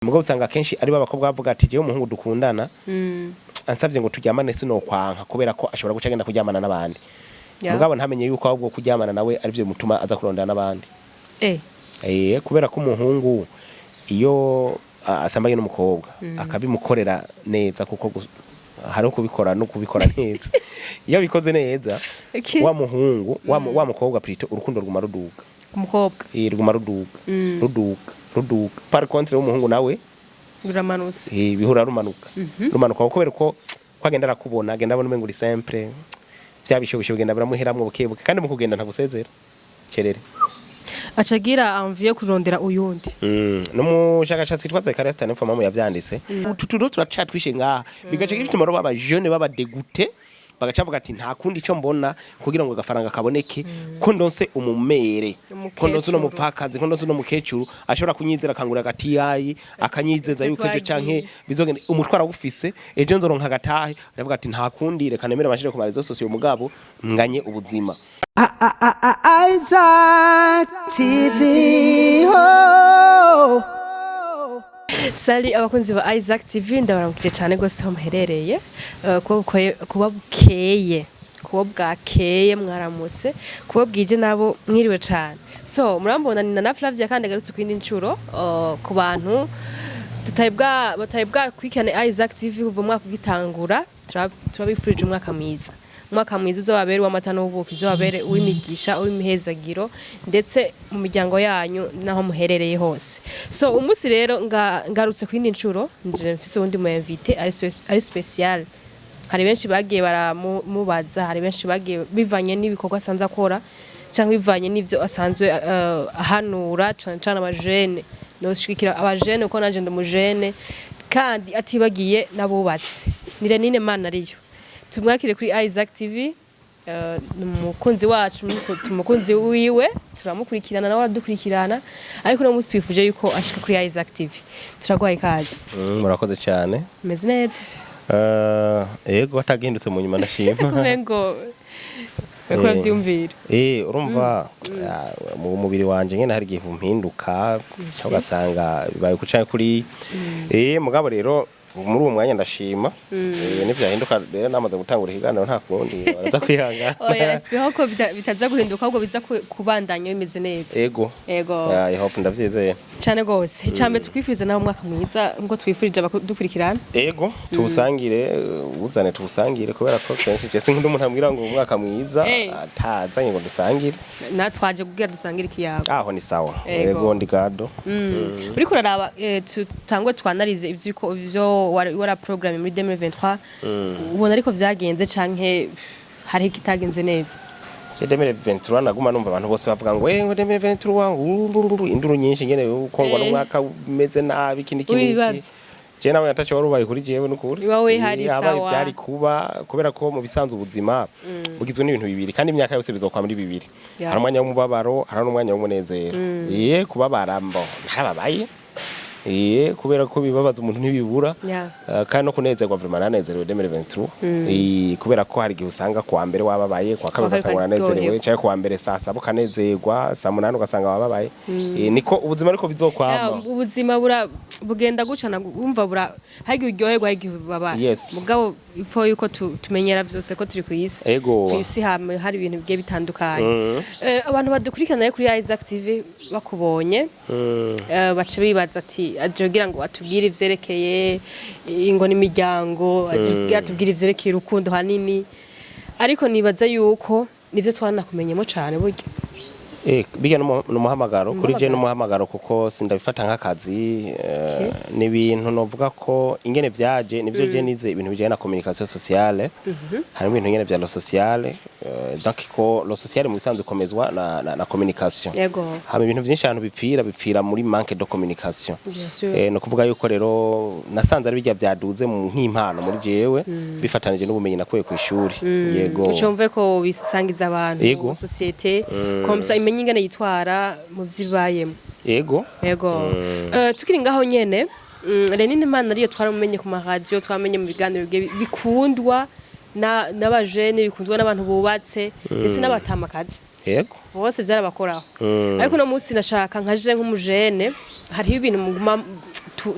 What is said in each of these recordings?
Mugabo usanga akenshi ari b'abakobwa bavuga ati: "Jewe umuhungu dukundana ansavye ngo turyamane sinokwanka, kubera ko ashobora guca agenda kuryamana n'abandi." Mugabo ntamenye yuko ahubwo kuryamana nawe arivyo bimutuma aza kurondera n'abandi. Kubera ko umuhungu iyo asambanye n'umukobwa akabimukorera neza, kuko hariho kubikora no kubikora neza, iyo abikoze neza, wa muhungu wa mukobwa plutôt, urukundo ruguma ruduga. Umukobwa. Ruguma ruduga, ruduga, ruduga. Par contre umuhungu nawe biramanutse. Bihura rumanuka, rumanuka, kubera ko agenda arakubona, agenda abona umengo uri simple, vya bishobisho bigenda biramuheramwo buke buke, kandi mu kugenda ntagusezera cerere. Aca agira envie yo kurondera uyundi. N'umushakashatsi witwa Zekaria Stanford yavyanditse. Utu tuntu turacatwishe ngaha, bigaca bituma rero baba jeune baba dégoûté, bagaca bavuga ati: "Nta kundi ico mbona kugira ngo agafaranga kaboneke, ko ndonse umumere, ko ndonse uno Umukecuru. mupfakazi, ko ndonse uno mukecuru ashobora kunyizera, akangura agatiyayi, akanyizeza yuko ejo canke bizogenda, umutwaro awufise, ejo nzoronka agatahe." Aravuga ati: "Nta kundi, reka nemere bashire ku ma réseaux sociaux, mugabo nganye ubuzima." Isaac TV. Oh. Salut abakunzi ba Isaac TV, ndabaramukije cyane gose aho muherereye. Kuba bukeye, kuba bwakeye mwaramutse, kuba bwije nabo mwiriwe cyane. So murambona ni na Flavia, kandi agarutse ku yindi ncuro. Ku bantu tutari bwa batari bwakurikirane Isaac TV kuva umwaka ugitangura, turabifurije umwaka mwiza, umwaka mwiza uzobabere uw'amata n'ubuki, uzobabere uw'imigisha, uw'imihezagiro, ndetse mu miryango yanyu naho muherereye hose. So umunsi rero ngarutse ku yindi ncuro, nje mfise uwundi mu invité ari spécial. Hari benshi bagiye baramubaza, hari benshi bagiye bivanye n'ibikorwa asanzwe akora cyangwa bivanye n'ivyo asanzwe ahanura cane cane abajene. Noshigikira abajene kuko nanje ndi umujene, kandi atibagiye n'abubatse. Ni Lenine Manariyo, tumwakire kuri Isaac TV. Ni umukunzi wacu, tumukunzi wiwe, turamukurikirana nawe aradukurikirana, ariko uno munsi twifuje yuko ashika kuri Isaac TV. Turaguhaye ikaze. Murakoze cyane. Meze neza? Yego, atagihindutse mu nyuma ndashima. Kumengo uriko uravyiyumvira. Urumva, mu mubiri wanje nyene hari igihe mpinduka cyangwa ugasanga bibaye ku canke kuri mugabo rero muri uwo mwanya ndashima. Nivyahinduka rero namaze gutangura ikiganiro, nta kundi, baraza kwihangana. Oya, espero ko bitaza guhinduka, ahubwo biza kubandanya bimeze neza. Ego. Ego. Yeah, I hope, ndavyizeye. Cyane gose. Icambere tukwifuriza nawe umwaka mwiza nkuko twifurije abadukurikirana. Ego, tuwusangire, uzane tuwusangire, kubera ko kenshi je sinkunda umuntu ambwira ngo umwaka mwiza atazanye ngo dusangire. Natwaje kugira dusangire ikiyago. Aho ni sawa. Ego. Ego, ndi gado. Uriko uraraba, tutangwe twanarize ivyuko ivyo wari wara programme muri 2023, ubona ariko vyagenze canke hariho ikitagenze neza? Je 2023 naguma numva abantu bose bavuga ngo ngo 2023, ngo induru nyinshi ngene uko ngo n'umwaka umeze nabi, ikindi iki n'iki. Wibaza. Je nawe nataco wari ubaye kuri jewe n'ukuri. Iwawe hari Habaye sawa. vyari kuba, kubera ko mu bisanzwe ubuzima bugizwe n'ibintu bibiri, kandi imyaka yose bizokwa muri bibiri. Hari umwanya w'umubabaro, hari n'umwanya w'umunezero. Kubabara mbo narababaye, kubera ko bibabaza umuntu ntibibura. Kandi no kunezerwa, vraiment nanezerewe 2023. Kubera ko hari igihe usanga kuwa mbere wababaye, kuwa kabiri Kuwa kabiri ugasanga uranezerewe, ukaryoherwa. canke kuwa mbere saa saba ukanezerwa, saa munani ugasanga wababaye. Niko ubuzima ariko bizokwama. Ubuzima bura bugenda gucana, wumva bura hari igihe uryoherwa, hari igihe ubabara. Mugabo ifo yuko tumenyera vyose ko turi kw'isi. Kw'isi hama hari ibintu bigiye bitandukanye. Abantu badukurikirana rero kuri Isaac TV bakubonye, baca bibaza ati: "Aje kugira ngo atubwire ivyerekeye ingo n'imiryango, aje kugira atubwire ivyerekeye urukundo hanini." Ariko nibaza yuko nivyo twanakumenyemo cane burya. Bijya n'umuhamagaro kuri je. Umuhamagaro. N'umuhamagaro, kuko sindabifata nk'akazi. Ni ibintu novuga ko ingene vyaje nivyo je nize ibintu bijanye na communication sociale, harimo ibintu nyene vya le social, donc ko le social mu bisanzwe ikomezwa na communication. Hama ibintu vyinshi ahantu bipfira muri manque de communication. Bien sûr. No kuvuga yuko rero nasanze ari bijya vyaduze mu nk'impano muri jewe, bifatanije n'ubumenyi nakuye ku ishuri, yego. Ucumve ko bisangiza abantu, société, comme ça imenye ingene yitwara mu vyibayemo. Yego. Yego. Tukiri ngaho nyene, Lenine Imana ariyo twaramumenye ku maradiyo, twamenye mu biganiro bigiye bikundwa n'abajene, bikundwa n'abantu bubatse, ndetse n'abatamakazi. Bose vyarabakoraho. Ariko uno munsi nashaka nkaje nk'umujene, hariho ibintu muguma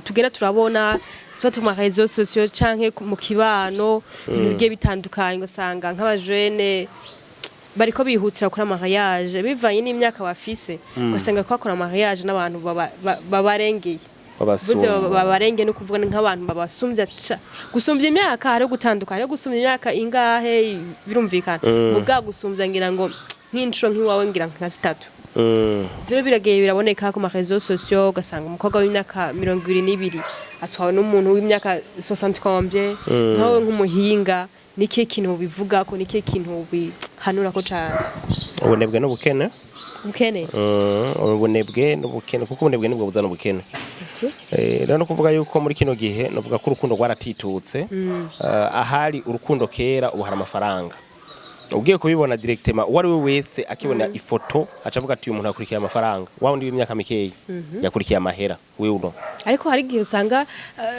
tugenda turabona, soit mu réseaux sociaux canke mu kibano, ibintu bigiye bitandukanye, ugasanga nk'abajene bariko bihutira gukora mariage bivanye n'imyaka bafise, ugasanga ko bakora mariage n'abantu babarengeye. Vuze Babasumba. Babarenge no kuvuga ni nk'abantu babasumbya gusumbya imyaka. Hariho gutandukana, hariho gusumbya imyaka ingahe birumvikana, muga gusumbya ngira ngo nk'inshuro nk'iwawe, ngira nka zitatu. Zero biragiye biraboneka ku ma réseaux sociaux, ugasanga umukobwa w'imyaka 22 atwawe n'umuntu w'imyaka 60 combien. Nkawe nk'umuhinga, ni ikihe kintu bivuga ko, ni ikihe kintu bihanura ko cane? Ubunebwe n'ubukene. Ubukene? Ubunebwe n'ubukene, kuko ubunebwe nibwo buzana ubukene. Rero no kuvuga yuko muri kino gihe novuga ko urukundo rwaratitutse. Ahari urukundo kera, ubu hari amafaranga. Ugiye kubibona directement, uwo ari we wese akibona ifoto aca avuga ati: "Uyu muntu yakurikiye amafaranga." Wa wundi w'imyaka mikeyi yakurikiye amahera, wewe uno. Ariko hari igihe usanga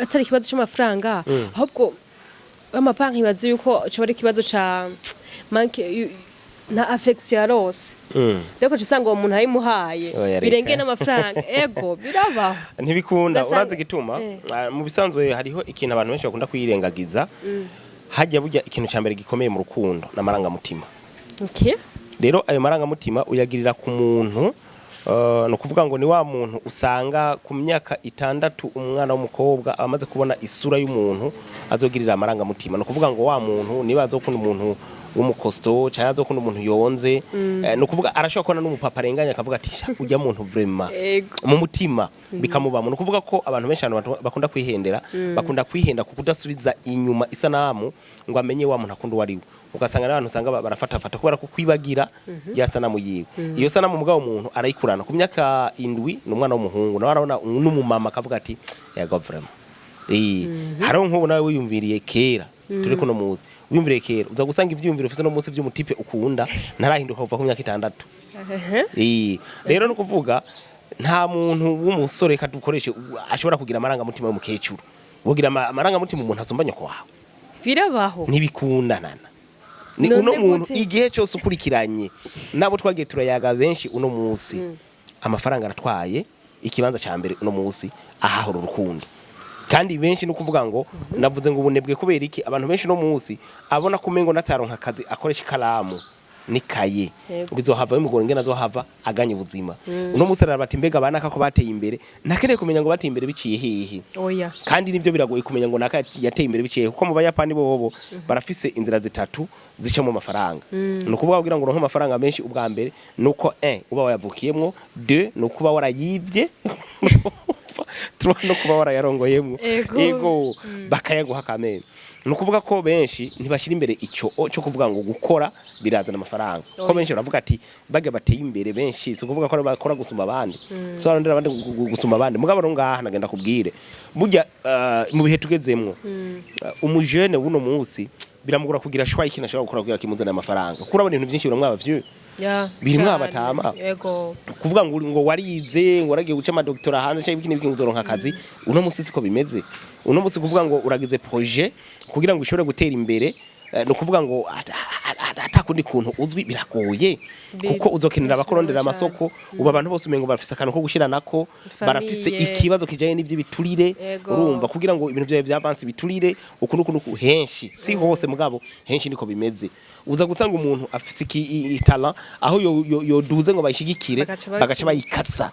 atari ikibazo c'amafaranga, ahubwo amabanki bazi yuko coba ari ikibazo ca manque nta affection yarose. Rero uca usanga uwo muntu ayimuhaye Oya, reka. birengeye n'amafaranga. Ego, birabaho. Ntibikunda. Urazi igituma? Ah, mu bisanzwe hariho ikintu abantu benshi bakunda kwirengagiza hajya. Burya ikintu cya mbere gikomeye mu rukundo n'amarangamutima. Rero ayo marangamutima uyagirira ku muntu, ni ukuvuga ngo ni wa muntu usanga ku myaka 6 umwana w'umukobwa amaze kubona isura y'umuntu azogirira amarangamutima. Ni ukuvuga ngo wa muntu niba azokunda umuntu w'umukosto cyangwa azokunda umuntu yonze, ni ukuvuga arashobora kubona n'umupapa arenganye akavuga ati: "Sha, ujya muntu vraiment." Mu mutima bikamubamo. Ni ukuvuga ko abantu benshi, abantu bakunda kwihendera, bakunda kwihenda ku kudasubiza inyuma isanamu ngo amenye wa muntu akunda uwo ari we. Ugasanga n'abantu usanga barafatafata kubera ko kwibagira ya sanamu yiwe. Iyo sanamu mugabo umuntu arayikurana ku myaka 7. Ni umwana w'umuhungu nawe arabona n'umumama akavuga ati: "Yego, vraiment." Hariho nk'ubu nawe wiyumviriye kera, turi kuno muzi, wiyumviriye kera, uza gusanga ivyiyumviro ufise no munsi vy'umutipe ukunda ntarahinduka kuva ku myaka 6. Rero ni ukuvuga nta muntu w'umusore, reka dukoreshe, ashobora kugira amarangamutima y'umukecuru. Wogira amarangamutima umuntu asumba nyoko wawe? Birabaho. Ntibikundanana. Ni None uno muntu gute? igihe cyose ukurikiranye nabo twagiye turayaga benshi uno munsi, amafaranga aratwaye ikibanza cya mbere uno munsi ahahora urukundo. Kandi benshi, ni ukuvuga ngo navuze ngo ubunebwe kubera iki? Abantu benshi uno munsi abona ko umengo nataronka akazi akoresha ikaramu n'ikaye bizohava bimugora ingene azohava aganya ubuzima. Uno munsi araraba ati: "Mbega banaka ko bateye imbere?" Ntakeneye kumenya ngo bateye imbere biciye hehe. Oya. Kandi nivyo biragoye kumenya ngo naka yateye imbere biciye, kuko mu Bayapani bobo barafise inzira zitatu zicamo amafaranga. Ni ukuvuga kugira ngo uronke amafaranga menshi, ubwa mbere nuko 1 uba wayavukiyemwo, 2 ni ukuba warayivye, 3 no kuba warayarongoyemwo. Ego, bakayaguha kamene. Ni ukuvuga ko benshi ntibashyira imbere icyo cyo kuvuga ngo gukora birazana amafaranga, kuko Oya. benshi baravuga ati bajya bateye imbere benshi, si ukuvuga ko ari bakora gusumba abandi, so barondera abandi gusumba abandi. Mugabo rero ngaha nagenda kubwire, burya mu bihe tugezemwo, umujene w'uno munsi biramugora kugira choix y'ikintu ashobora gukora kugira kimuzanire amafaranga, kuko urabona ibintu byinshi biramwaba vyo birimwo cane. Abatama. Kuvuga ngo warize, ngo waragiye guca amadoktora hanze cyangwa ibiki n'ibiki ngo uzoronka akazi, uno munsi siko bimeze. Uno munsi kuvuga ngo uragize projet kugira ngo ushobore gutera imbere, ni ukuvuga ngo atakundi kuntu uzwi biragoye, kuko uzokenera abakurondera amasoko. Ubu abantu bose umengo barafise akantu ko gushiranako, barafise Famille. ikibazo kijanye n'ivy'ibiturire. Urumva, kugira ngo ibintu vyawe vyavanse biturire uku n'uku n'uku, henshi, si hose mugabo henshi niko bimeze. Uza gusanga umuntu afise talent, aho yoduze ngo bayishigikire, bagaca bagaca bayikatsa.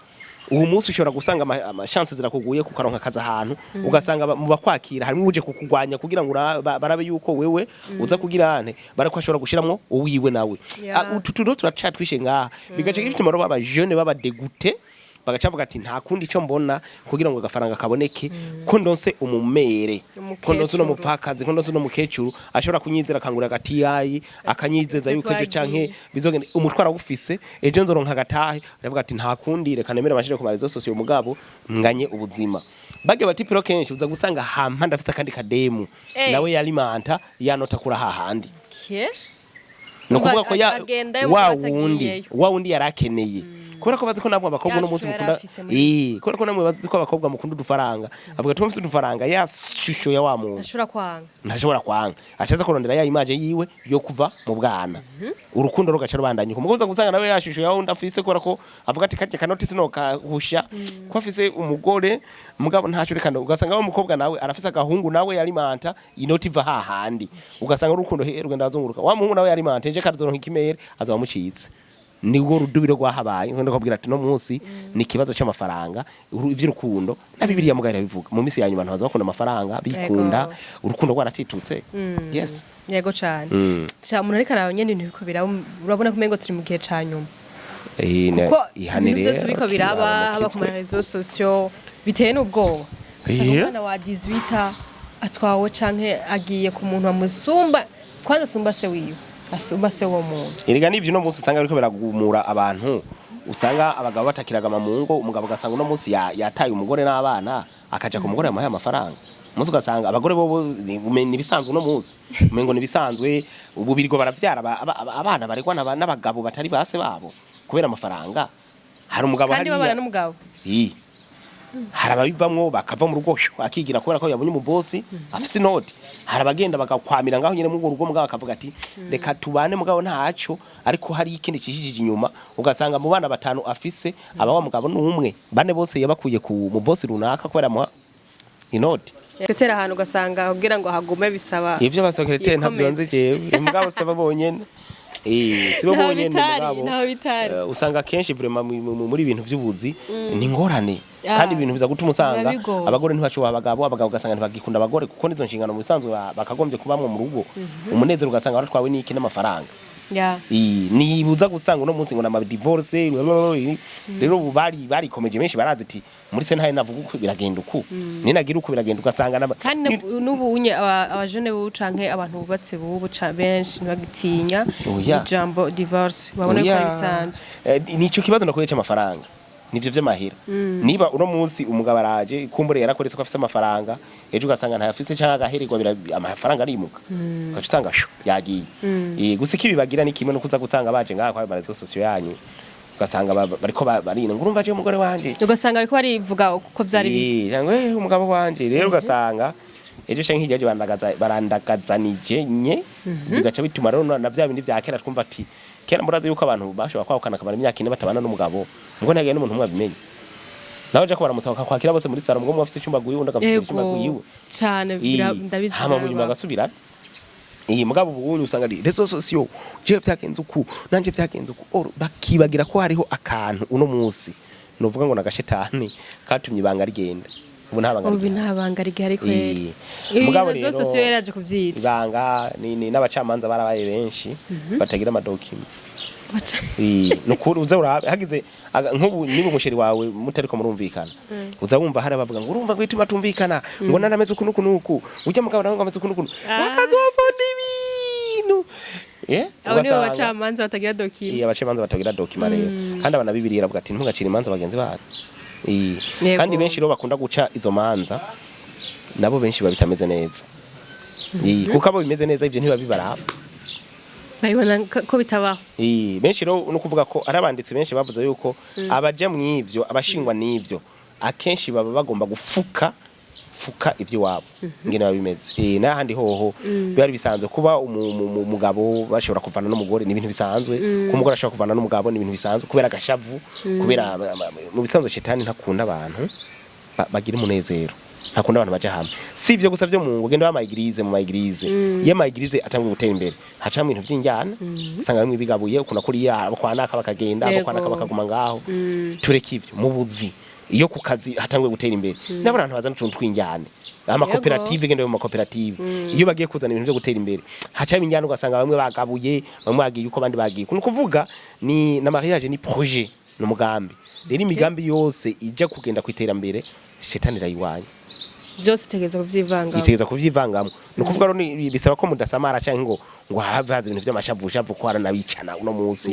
Ubu munsi ushobora gusanga ama chance zirakuguye kukaronka akazi ahantu, ugasanga mu bakwakira harimo uje kukugwanya kugira ngo barabe yuko wewe uza kugira ante barako ashobora gushiramwo uwiwe nawe. Ah, utu tuntu turacatwishe ngaha, bigaca bituma rero baba jeune baba dégoûté, bagaca bavuga ati: "Nta kundi ico mbona kugira ngo agafaranga kaboneke, ko ndonse umumere, ko ndonse uno Umukecuru. mupfakazi, ko ndonse uno mukecuru ashobora kunyizera akangura agatiyayi, akanyizeza yuko ejo canke bizogenda umutwaro awufise, ejo nzoronka agatahe." Aravuga ati: "Nta kundi, reka nemere amashire ku maréseaux sociaux, mugabo nganye ubuzima." Barya bati pero kenshi uza gusanga hampa ndafise akandi kademu nawe yalimanta yanota kuri hahandi. Okay. Ni ukuvuga ko ya Agendayo wa mugabo wundi atagiyeyo. wa wundi yarakeneye. Kubera ko bazi ko namwe abakobwa Ya uno munsi shusho yari mukunda afise muri kubera ko namwe bazi ko abakobwa mukunda udufaranga, avuga ati mufite udufaranga, ya shusho ya wa muntu Ntashobora kwanga. Ntashobora kwanga, acaza kurondera ya image yiwe yo kuva mu bwana, urukundo rugaca rubandanya. Umugoza gusanga nawe ya shusho ya wundi afise, kubera ko avuga ati karya kanoti sinokahusha ko afise umugore, mugabo ntacyo reka. Ugasanga wa mukobwa nawe arafise agahungu nawe yarimanta inoti iva hahandi, ugasanga urukundo he rugenda razunguruka. Wa muhungu nawe yarimanta eje kazoronka ikimere, azoba amucitse. Nibwo rudubiro rwahabaye. Nkunda kubwira ati no munsi ni ikibazo cy'amafaranga, ivy'urukundo na Bibiliya mugabo irabivuga, mu minsi ya nyuma abantu baza bakunda amafaranga, bikunda, urukundo rwaratitutse. Yes. Yego cane. Sha, umuntu ariko araba nyene ibintu biriko biraba, urabona ko umengo turi mu gihe ca nyuma, kuko Ihane ibintu byose rero, biriko biraba haba ku mukizwe. ma réseaux sociaux, biteye n'ubwoba. Usanga umwana wa 18 atwawe canke agiye ku muntu amusumba, kwanza asumba se wiwe, asumba se uwo muntu. Erega n'ivyo uno munsi usanga biriko biragumura abantu, usanga abagabo batakiragama mu ngo. Umugabo ugasanga uno munsi yataye umugore n'abana, akaja ku mugore yamuhaye amafaranga. Umunsi ugasanga abagore bobo ni ibisanzwe, uno munsi umengo ni ibisanzwe. Ubu birirwa baravyara abana baregwa n'abagabo batari base babo kubera amafaranga. Hari umugabo Kandi babana hariya n'umugabo. Ii. Hari ababivamwo bakava mu rugo shyo, akigira kubera ko yabonye umubosi afise inoti. Hari abagenda bagakwamira ngaho nyene muri urwo rugo, mugabo akavuga ati reka tubane, mugabo ntaco, ariko hari ikindi cishije inyuma. Ugasanga mu bana batanu afise, aba wa mugabo n'umwe, bane bose yabakuye ku mubosi runaka kubera amuha inoti. Gutera ahantu ugasanga kugira ngo hagume bisaba Ivyo ba secrétaire ntavyo nzi jewe, mugabo se bonyene, sibo Ntaho bonyene. bitari, Mugabo ntaho bitari. Usanga kenshi vraiment muri ibintu vy'ubuzi ni ingorane, kandi ibintu biza gutuma usanga Biba bigoye. abagore ntibacubaha abagabo, abagabo ugasanga ntibagikunda abagore, kuko nizo nshingano mu bisanzwe bakagombye kubamwo mu rugo. Umunezero ugasanga waratwawe n'iki? N'amafaranga. Nibuza gusanga uno munsi ngo nama divorce rero ubu bari barikomeje, benshi barazi ati muri sentare navuga uku biragenda uku, ninagira uku biragenda, ugasanga Kandi n'ubu unye abajene bubu canke abantu bubatse bubu benshi ntibagitinya Oya. ijambo divorce, babona ko ari Oya. bisanzwe. Nico kibazo nakuye c'amafaranga, nivyo vy'amahera. Niba uno munsi umugabo araje, kumbure yarakoretse ko afise amafaranga, ejo ugasanga ntayafise canke agahererwa, amafaranga arimuka, ugaca usanga shu yagiye. Gusa ikibibagira ni kimwe no kuza gusanga baje ngaha kwa réseaux sociaux yanyu, ugasanga bariko barina ngo urumva je umugore wanje, Ugasanga ariko barivuga uko vyari biri. Cyangwa umugabo wanje. Rero ugasanga ejo canke hirya yaje barandagazanije nye, bigaca bituma rero na vya bindi vya kera twumva ati kera murazi yuko abantu bashobora kwahukana akamara imyaka 4 batabana n'umugabo, ngo ntihagira n'umuntu umwe abimenye, nawe aja kubaramutsa bakakwakira bose muri salon, ngo umwe afise icumba gwiwe, undi agafise icumba gwiwe. Cane, ndabizi. Hama mu nyuma Vyarabaho. agasubirana. Iyi mugabo ubu usanga ari réseaux sociaux, jewe vyagenze uku, nanje vyagenze uku. Oro bakibagira ko hariho akantu uno munsi novuga ngo nagashetani katumye ibanga rigenda. Ubu nta banga Ubu rigihari. nta banga rigihari kweri. Mugabo Ibintu rero vyose siyo yaraje kuvyica. Ibanga ni n'abacamanza barabaye benshi batagira ama documents. Nukuri uza urabe hagize nk'ubu niba umu chéri wawe mutariko murumvikana, uza wumva hari abavuga ngo urumva ngo ituma tumvikana, ngo narameze uku nuku nuku, ujya mugabo nawe ngo ameze uku nuku, bakazovana ibintu. Abo nibo Ugasanga- bacamanza batagira document. Abacamanza batagira document rero, kandi abana Bibiliya iravuga ati ntugacire imanza bagenzi banyu. Kandi benshi rero bakunda guca izo manza nabo benshi babitameze neza. Kuko abo bimeze neza ivyo ntibabibaraba. Babibona ko bitabaho. Benshi rero no kuvuga ko ari abanditsi benshi bavuze yuko abaja mw'ivyo, abashingwa n'ivyo, akenshi baba bagomba gufuka fuka ivy'iwabo ingene biba bimeze. N'ahandi hoho biba ari bisanzwe kuba umugabo bashobora kuvana n'umugore, ni ibintu bisanzwe. Kuba umugore ashobora kuvana n'umugabo ni ibintu bisanzwe, kubera agashavu, kubera mu bisanzwe shetani ntakunda abantu bagira umunezero, ntakunda abantu baja hamwe. Si ivyo gusa vyo mu ngo, genda ba église, mu ma église, iyo ama église atanguye gutera imbere hacamwo ibintu vy'injyana, usanga bimwe bigabuye ukuna kuriya, abo kwa naka bakagenda, abo kwa naka bakaguma ngaho. Tureke ivyo mu buzi, iyo ku kazi hatanguye gutera imbere nabo abantu bazana utuntu tw'injyane. Amakoperative, genda mu makoperative, iyo bagiye kuzana ibintu vyo gutera imbere hacamo injyane, ugasanga bamwe bagabuye, bamwe bagiye uko, abandi bagiye. Ni ukuvuga ni na mariage ni projet, ni umugambi. Rero imigambi yose ija kugenda ku iterambere shetani irayiwanya. Byose itegerezwa kuvyivangamo. Itegeza kuvyivangamo. Ni ukuvuga rero bisaba ko mudasamara canke ngo have haza ibintu vy'amashavushavu, ko haranabicana uno munsi.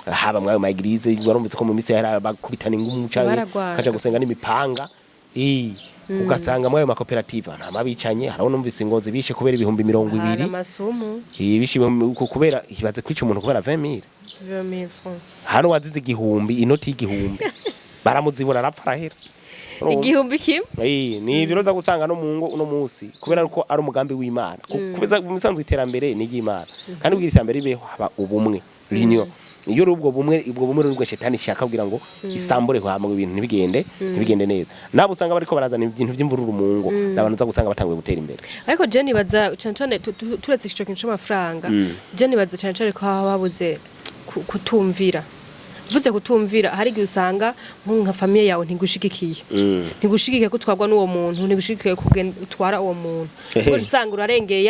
Haba mwayo ma église, warumvise ko mu minsi yahera bakubitana ingumu canke Baragwana kaja gusenga kabisa. n'imipanga. Ugasanga muri ayo makoperative nta mabicanye. Hariho numvise ingozi bishe kubera ibihumbi mirongo Hari ibiri. Amasumu. Bishe kubera, ibaze kwica umuntu kubera 20,000. 20,000 francs. Hano wazize igihumbi, inoti y'igihumbi, baramuzibura, arapfa, arahera. Urumva? 1000. Ni ivyo uza gusanga no mu ngo uno munsi, kubera ko ari umugambi w'Imana. Kubera mu bisanzwe iterambere ni iry'Imana, kandi kugira iterambere ribeho haba ubumwe, l'union. Iyo uri ubwo bumwe, ubwo bumwe ruri shetani ishaka kugira ngo isambure hama ibintu ntibigende neza. Nabo usanga bariko barazana ibintu vy'imvururu mu ngo, n'abantu uza gusanga batanguye gutera imbere. Ariko je nibaza cane cane turetse ico kintu c'amafaranga, je nibaza cane cane ko haba babuze kutumvira. Mvuze kutumvira, hari igihe usanga nka famille yawe ntigushigikiye, ntigushigikiye ko utwarwa n'uwo muntu, ntigushigikiye utwara uwo muntu. Kuko usanga urarengeye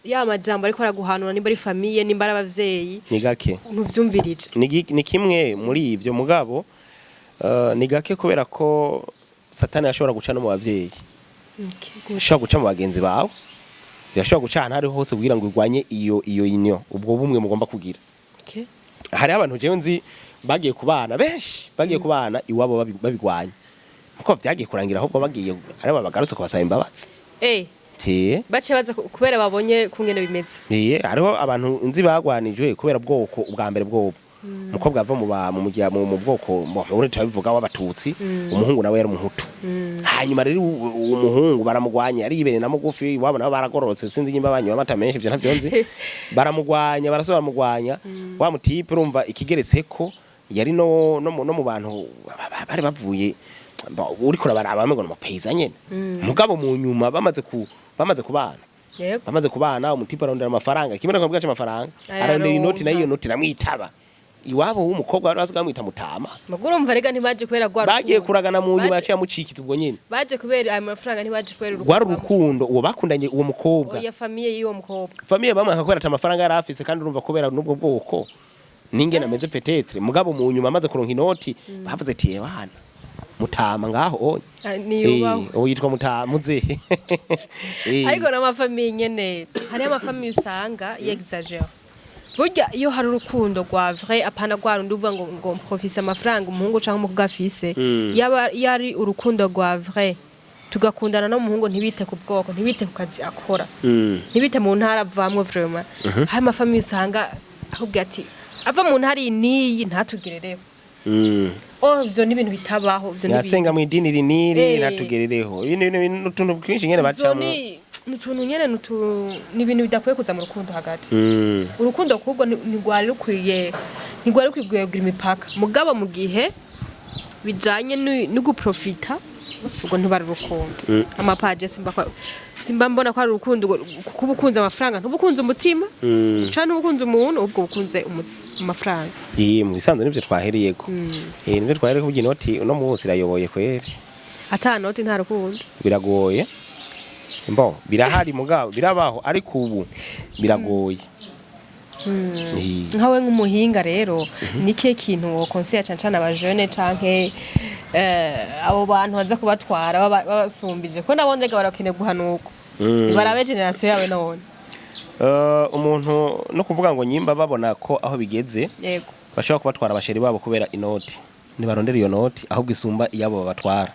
ya majambo ariko araguhanura, nimba ari famille, nimba ari abavyeyi, Ni gake. ntuvyumvirije. Ni kimwe muri ivyo, mugabo ni gake, kubera ko Satani yashobora guca no mu bavyeyi, ishobora guca mu bagenzi bawe, irashobora guca ahantu ariho hose kugira ngo irwanye iyo union, ubwo bumwe mugomba kugira. Hariho abantu jewe nzi bagiye kubana, benshi bagiye kubana iwabo babigwanya, kuko vyagiye kurangira ahubwo bagiye ari bagarutse kubasaba imbabazi. Te Bace baza kubera babonye kungene bimeze. Hariho abantu nzi bagwanijwe kubera bwoko ubwa mbere bwobo umukobwa ava mu ba mu mujya mu bwoko mu uretse bivuga w'abatutsi, umuhungu nawe yari umuhutu. Hanyuma rero uwo muhungu baramugwanya, ari ibere na mugufi, iwabo nabo baragororotse, sinzi nyimba banywa amata menshi, ivyo ntavyo nzi. Baramugwanya, barasubira baramugwanya. Wa mu type, urumva ikigeretseko yari no mu bantu bari bavuye uriko urabaraba bamwe ngo ni umupeyisa nyene. Mugabo mu nyuma bamaze kubana, bamaze kubana, umu type arondera amafaranga, kimwe nakubwira cy'amafaranga, arondera inoti, nayo iyo noti iramwitaba. Iwabo w'umukobwa bari basigaye bamwita mutama. Mugo urumva rega ntibaje kubera rwa Bagiye rukundo. kuragana, mu nyuma Baje- yaciye amucikiza ubwo nyene. Baje kubera ayo mafaranga, ntibaje kubera Rwari urukundo. urukundo uwo bakundanye uwo mukobwa. Oya, famille y'uwo mukobwa. Famille bamwanka kubera ata amafaranga yari afise, kandi urumva kubera n'ubwo bwoko ningene ameze peut-être. Mugabo mu nyuma amaze kuronka inoti, bavuze ati: "Ebana mutama ngaho onye." Ah, niyubahwe. Uwo yitwa mutama muzehe. Ariko n'ama famille nyene, hariho ama famille usanga yexagère. Burya iyo hari urukundo rwa vrai, apana rwa rundi uvuga ngo mprofise amafaranga umuhungu canke umukobwa afise, yaba iyo ari urukundo rwa vrai, tugakundana n'umuhungu, ntibite ku bwoko, ntibite ku kazi akora, ntibite mu ntara avamwo. Vraiment hari ama famille usanga akubwira ati ava mu ntara iyi n'iyi ntatugerereho. Oh, ivyo ni ibintu bitabaho, ivyo ni ibintu Yasenga mu idini riniri, ntatugerereho. Ibintu n'utuntu twinshi nyene Ivyo bacamwo. ni utuntu nyene, ni ibintu bidakwiye kuza mu rukundo hagati. Urukundo kubwo ntigwari rukwiye kugira imipaka. Mugabo mu gihe bijanye no guprofita, ubwo ntibari urukundo. Amapaje simba mbona ko ari urukundo kuko uba ukunze amafaranga, ntuba ukunze umutima canke ntuba ukunze umuntu, ubwo ukunze amafaranga. Mu bisanzwe nivyo twahereyeko. Nivyo twahereyeko, kugira inoti uno munsi irayoboye kweri. Ata noti nta rukundo. Biragoye. Mbo birahari, mugabo birabaho, ariko ubu biragoye. Nkawe nk'umuhinga rero, ni kihe kintu wokonseya cane cane abajene canke abo bantu baza kubatwara babasumbije, ko nabo ndega barakeneye guhanuka? Barabe génération yawe none. Umuntu no kuvuga ngo nyimba babona ko aho bigeze bashobora kubatwara aba chéri babo kubera inoti, ntibarondera iyo noti ahubwo isumba iyabo babatwara.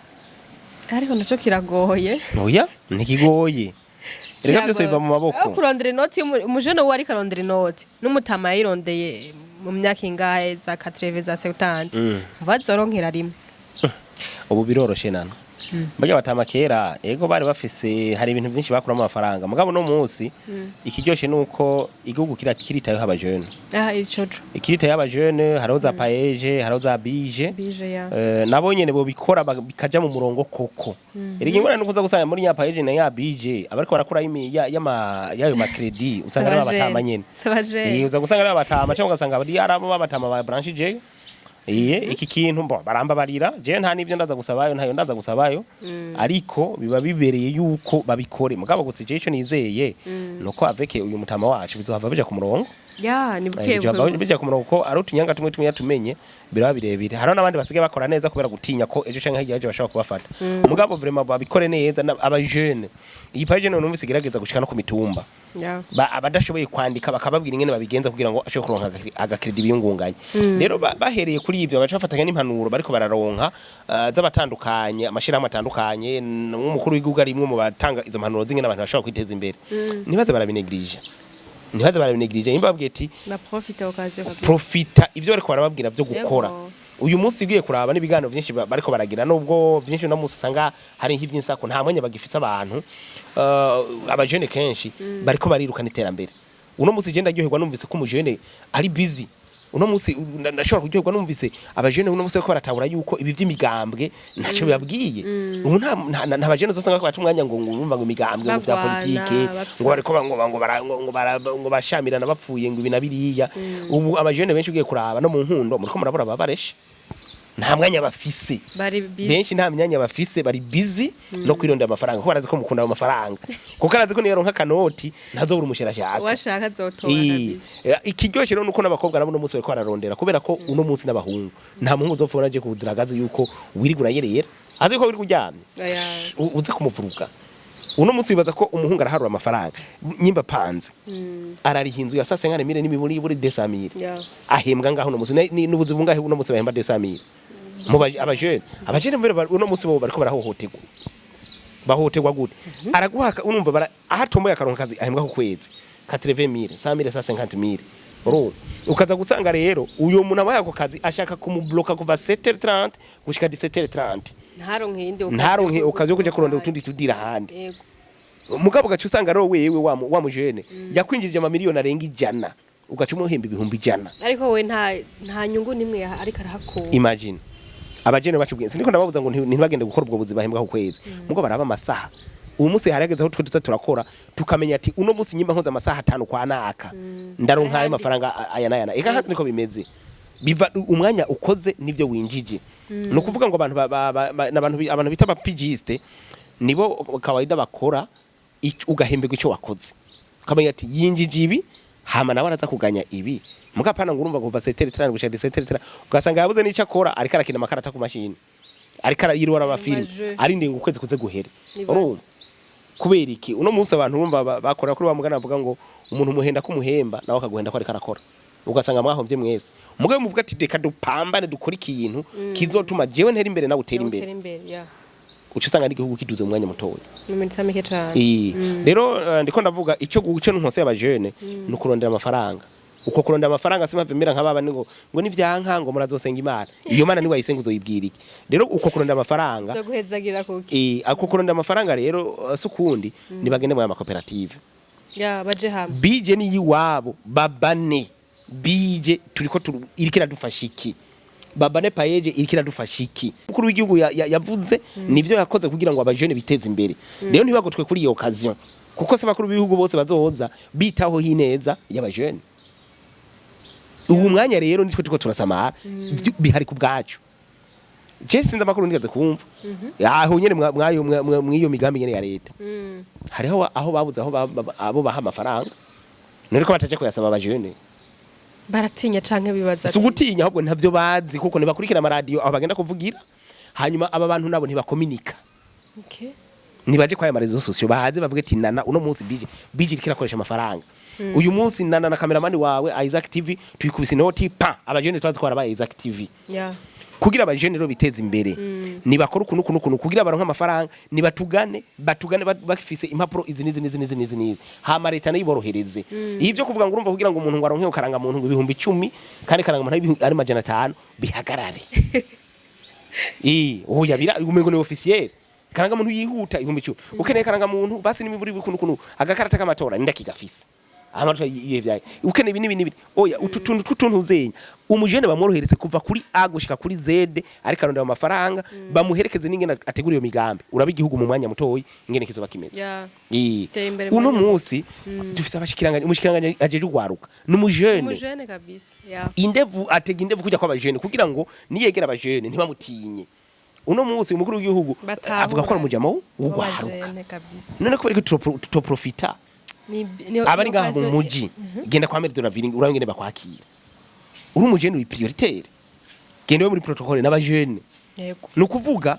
Ariko naco kiragoye. Oya, ntikigoye. Erega byose biva mu maboko. Aho kurondera inoti, umujene uwo ariko arondera inoti n'umutama yayirondeye mu myaka ingahe, za 80, za 70, bazoronkera rimwe. Ubu biroroshe nana. Barya batama kera, ego bari bafise, hari ibintu byinshi bakuramo amafaranga, mugabo no munsi ikiryoshe nuko igihugu kiritayeho abajene. Ah, icoco. Ikiritayeho abajene, hariho za PAEEJ, hariho za BIJE. BIJE ya. Nabo nyene bobikora bikaja mu murongo koko. Erega ingorane nuko uza gusanga muri nya PAEEJ na ya BIJE abariko barakora y'ayo ma crédit, usanga ari abatama nyene. Sabajene. Uza gusanga ari abatama, cyangwa ugasanga ari arabo b'abatama ba branche J. Iye iki kintu mbo baramba barira, je nta nivyo ndaza gusabayo, ntayo ndaza gusabayo, ariko biba bibereye yuko babikore. Mugabo gusa je ico nizeye nuko avec uyu mutama wacu bizohava bija ku murongo. Ya, ni buke Ibyo buke bava gusa. bijya ku murongo, kuko ari utunyanga tumwe tumwe tumenye biraba birebire. Hariho n'abandi basigaye bakora neza kubera gutinya ko ejo canke hirya y'ejo bashobora kubafata. Mugabo vraiment babikore neza aba jeune. Iyi page none numvise igerageza gushika no ku mitumba. Abadashoboye kwandika bakababwira ingene babigenza kugira ngo ashobore kuronka agacrédit biyungunganye. Rero bahereye kuri ivyo, bagaca bafatanya n'impanuro bariko bararonka z'abatandukanye, amashirahamwe atandukanye, nk'umukuru w'igihugu ari imwe mu batanga izo mpanuro z'ingene abantu bashobora kwiteza imbere. Ntibaze barabinégligea, ntibaze barabinégligea. Nimba babwiye ati Ba profite occasion kabisa. Profita ivyo bariko barababwira vyo gukora. Uyu munsi ugiye kuraba n'ibiganiro byinshi bariko baragira, nubwo byinshi uno munsi usanga hari nk'ivy'insako, nta mwanya bagifise abantu. Abajene kenshi bariko barirukana iterambere. Uno munsi je ndaryoherwa numvise ko umujene ari busy. Uno munsi ndashobora kuryoherwa numvise abajene uno munsi bariko baratahura yuko ibi vy'imigambwe ntaco bibabwiye. Ubu nta bajene uzosanga bariko baraca umwanya ngo urumva ngo imigambwe, ngo vya Bagwana, politike, bapfa. ngo bariko ngo bashamirana bapfuye, ngo ibi na biriya. Ubu abajene benshi ugiye kuraba no mu nkundo muriko murabura babareshe, nta mwanya bafise. Bari busy. Benshi nta myanya bafise, bari busy no kwirondera amafaranga, kuko barazi ko mukunda ayo mafaranga, kuko arazi ko niyo yaronka akanoti ntazobura umushera ashaka. Uwashaka azotora kabisa. Ikiryoshe rero nuko n'abakobwa nabo uno munsi bariko bararondera, kubera ko uno munsi n'abahungu, nta muhungu uzopfa aje kudragaza yuko wirigura urayerera, azi ko wirigura uryamye. Oya. Uze kumuvuruga. Uno munsi wibaza ko umuhungu araharura amafaranga nyimba panze arariha inzu ya sase nkane mille n'imiburi buri 200 mille ahembwa ngaho uno munsi. N'ubuzi bungahe uno munsi bahemba 200 mille mu abajene? Abajene mbere uno munsi bo bariko barahohoterwa. Bahohoterwa gute? Araguhaka, urumva aho atomboye akaronka akazi ahembwa ku kwezi 80 mille, 100 mille, 150 mille. Urumva ukaza gusanga rero uyo muntu abaye ako kazi ashaka kumubloka kuva 7h30 gushika 17h30. Ntaronke iyindi occasion. Ntaronke occasion yo kuja kurondera utundi tudira ahandi. Mugabo ugaca usanga rero wewe wa mujene yakwinjirije amamiliyoni arenga 100, ugaca umuhemba 100,000. Ariko we nta nyungu nimwe ariko arahakura. Imagine abajene bacu ubwenge. Siniko ndababuza ngo ntibagende gukora ubwo buzi bahembwa ku kwezi, mugo baraba amasaha. Ubu munsi harageze aho twe tuza turakora tukamenya ati uno munsi nyimba nkoze amasaha 5 kwa naka, ndaronka ayo mafaranga aya n'aya. Eka hasi niko bimeze, biva umwanya ukoze nivyo winjije. Ni ukuvuga ngo abantu n'abantu abantu bita abapigiste nibo kawaida bakora ugahemberwa icyo wakoze, ukamenya ati yinjije ibi, hama nawe araza kuganya ibi. Mugapana ngo urumva kuva 7h30 gushika 17h30, ugasanga yabuze n'icyo akora, ariko arakina amakarata ku mashini, ariko arayirora amafilm, Amaje. arindiriye ngo ukwezi kuze guhere. Nibaze. Urumva kubera iki uno munsi abantu urumva bakora kuri wa mugana bavuga ngo umuntu umuhenda ko umuhemba, nawe akaguhenda ko ariko arakora, ugasanga mwahovye mwese. Mugabo muvuga ati reka dupambane, dukore ikintu kizotuma jewe ntera imbere nawe utera imbere. Utera imbere, ya. Uca usanga n'igihugu kiduze mu mwanya mutoya. Mu minota mike cane. Rero ndiko ndavuga ico guce ntunkose y'abajene ni ukurondera amafaranga. Uko kurondera amafaranga simave mera nk'ababa ngo nivyanka ngo murazosenga Imana. Iyo Mana ni wayisenga uzoyibwira iki? Rero uko kurondera amafaranga zo guhezagira kuki? Ako kurondera amafaranga rero sukundi nibagende mu makoperative. Ya, baje hamwe. Bije ni yiwabo babane bije turiko iriko iradufasha iki? Babane PAEEJ iriko iradufasha iki? Umukuru w'igihugu yavuze nivyo yakoze kugira ngo abajene biteze imbere. Rero ntibagotwe kuri iyo occasion, kuko se bakuru b'ibihugu bose bazoza bitaho hineza y'abajene. Ubu mwanya rero nitwe turiko turasamara, bihari ku bwacu. Je sinzi amakuru nigeze kumva aho nyene mwayo mwiyo migambi nyene ya leta, hariho aho babuze aho abo baha amafaranga, none ko bataje kuyasaba abajene? Baratinya canke bibaza Si ugutinya, ahubwo ntavyo bazi, kuko ntibakurikira amaradiyo aho bagenda kuvugira. Hanyuma aba bantu nabo ntibakominika. Nibaje kwa aya réseaux sociaux, bahaze bavuge ati nana uno munsi bije iriko irakoresha amafaranga uyu munsi, nana na cameraman wawe Isaac TV tuyikubise inoti pa abajene twazi ko barabaye Isaac TV. Kugira abajene rero biteze imbere, nibakora ukuntu ukuntu ukuntu kugira baronke amafaranga, nibatugane, batugane bafise impapuro izi nizi nizi nizi nizi nizi, hama leta nayo iborohereze. Ivyo kuvuga ngo urumva kugira ngo umuntu ngo aronke karanga muntu ngo 10,000, kandi karanga muntu ari 500, bihagarare. Oya, bira umengo ni officiel. Karanga muntu yihuta 10,000. Ukeneye karanga muntu basi n'imiburi ukuntu ukuntu agakarata k'amatora ndakigafise. Amatora ibihe vyaye. Ukeneye ibi n'ibi n'ibi. Oya, utu tuntu tw'utuntu uzenya. Umujene bamworohereze kuva kuri A gushika kuri Z, ariko arondera amafaranga, bamuherekeze n'ingene ategura iyo migambi. Uraba igihugu mu mwanya mutoyi ingene kizoba kimeze. Tera imbere Uno mu mwanya. munsi dufise abashikiranganje, umushikiranganje ajeje ugwaruka. N'umujene. Umujene kabisa, ya. Indevu atega indevu kujya kw'abajene kugira ngo niyegera abajene ntibamutinye. Uno munsi umukuru w'igihugu Batahura. avuga ko ari umujamo w'ugwaruka. W'abajene kabisa. None kubera ko tutoprofita Abari ngaha mu muji, genda kwa Maire de la Ville, urabona ingene bakwakira. Uri umujene, uri prioritaire, genda we muri protocole n'abajene. Ni ukuvuga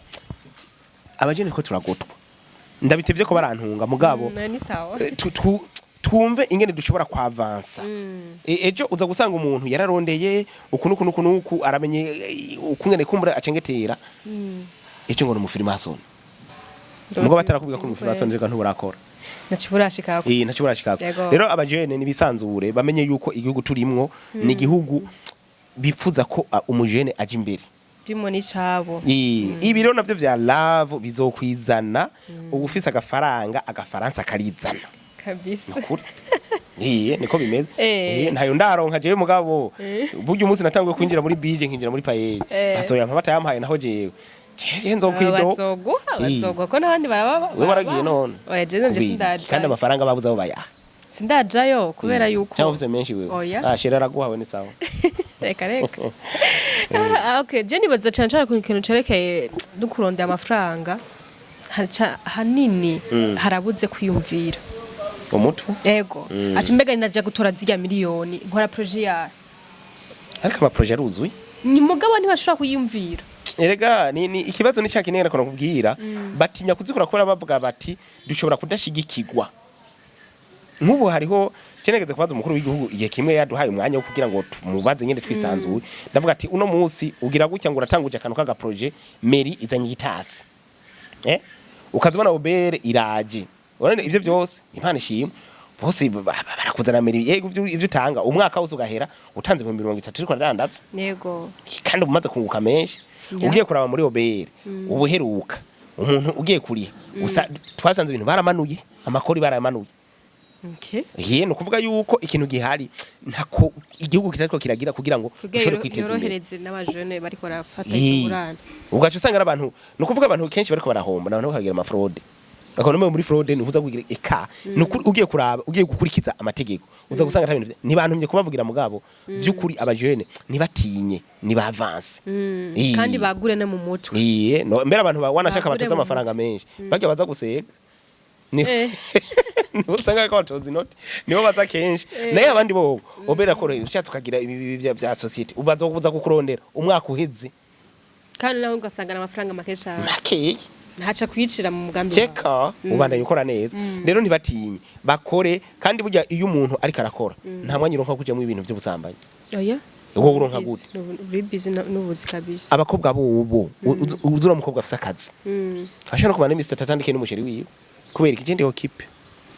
abajene ko turagotwa, ndabitevye ko barantunga mugabo. Ni sawa. Twumve ingene dushobora kwavansa. Ejo uza gusanga umuntu yararondeye uku nuku nuku nuku, aramenye ukungene kumbura acengetera, ejo ngo ni umufirimasoni. Mugabo batarakubwira ko uri umufirimasoni, reka ntuburakora. Naco burashikako. Eh, ntacyo burashikako. Rero abajene nibisanzure, bamenye yuko igihugu turimwo ni igihugu bipfuza ko umujene aja imbere. Ndimo n'icabo. Ibi rero navyo vya love bizokwizana. Uba ufise agafaranga, agafaransa karizana. Nukuri. Iye niko bimeze. Ntayo ndaronka jewe, mugabo burya umunsi natanguye kwinjira muri bije, nkinjira muri payeri, bazoyampa batayampaye naho jewe jeje nzokwido. Bazoguha. Bazoguha ko n'abandi baraba. Wewe waragiye none? Oya, jewe nje Kubera iki? sindajayo. Kandi amafaranga babuze abo bayaha. Sindajayo kubera yuko Cyangwa ufise menshi wewe? Oya. Ah, shera araguhawe, ni sawa. Reka reka. Ah, okay, je nibaza cane cane ku kintu cerekeye no kurondera amafaranga. Hanini harabuze kwiyumvira. Umutwe. Ego, ati mbega ninaja gutora zirya miliyoni, nkora projet yayo? Ariko ama projet aruzuye. Ni mugabo ntibashobora kuyiyumvira. Erega ni ikibazo ni cyakintu nako nakubwira, batinya kuzikora kubera bavuga bati dushobora kudashigikirwa. Nk'ubu hariho kinegeze kubaza umukuru w'igihugu igihe kimwe, yaduhaye umwanya wo kugira ngo tumubaze nyene twisanzuye. Ndavuga ati uno munsi ugira gutya ngo uratanguje akantu kaga projet, mairie izanye igitasi, ukazibona OBR iraje. Urabona ivyo byose, Imana ishimwe, bose barakuzana mairie. Yego, ivyo utanga umwaka wose ugahera utanze 30,000, ariko aradandaza. Kandi umaze kunguka menshi. Ugiye kuraba muri OBR ubuheruka, umuntu ugiye kuriha twasanze ibintu baramanuye, amakori baramanuye. Ye, ni ukuvuga yuko ikintu gihari ntako igihugu kitariko kiragira kugira ngo kugira ushobore kwiteza imbere. Yorohereze n'abajene bariko barafata ico ngurane. Ugaca usanga ari abantu, ni ukuvuga abantu kenshi bariko barahomba, n'abantu bakagira ama fraude, bakabona muri fraude ni ukuza kugira eka. Ni ukuri, ugiye kuraba, ugiye gukurikiza amategeko, uza gusanga ata bintu ntibantumye kubavugira, mugabo vy'ukuri abajene ntibatinye, nibavanse. Kandi bagure no mu mutwe. Iye, no, mbere abantu wanashaka Bagure batoza mu amafaranga menshi, barya baza gusega ni nibo usanga ko batoza inoti, nibo baza kenshi. Naye abandi bo obera korohera, ushatse ukagira ibi vya société, ubaza kuza kukurondera umwaka uheze. Kandi nawe ugasanga amafaranga make cane. Makeya. Ntaca kwicira mu mugambi wawe. Keka ubandanya ukora neza. Rero ntibatinye, bakore. Kandi burya iyo umuntu ariko arakora, nta mwanya uronka wo kujamwo ibintu vy'ubusambanyi. Oya. Wowe uronka gute? Uri busy n'ubuzi kabisa. Abakobwa bobo, uzura umukobwa afise akazi, ashobora no kumara n'imisi 3 atandikiye n'umuchéri wiwe. Kubera iki? Je ndi occupé.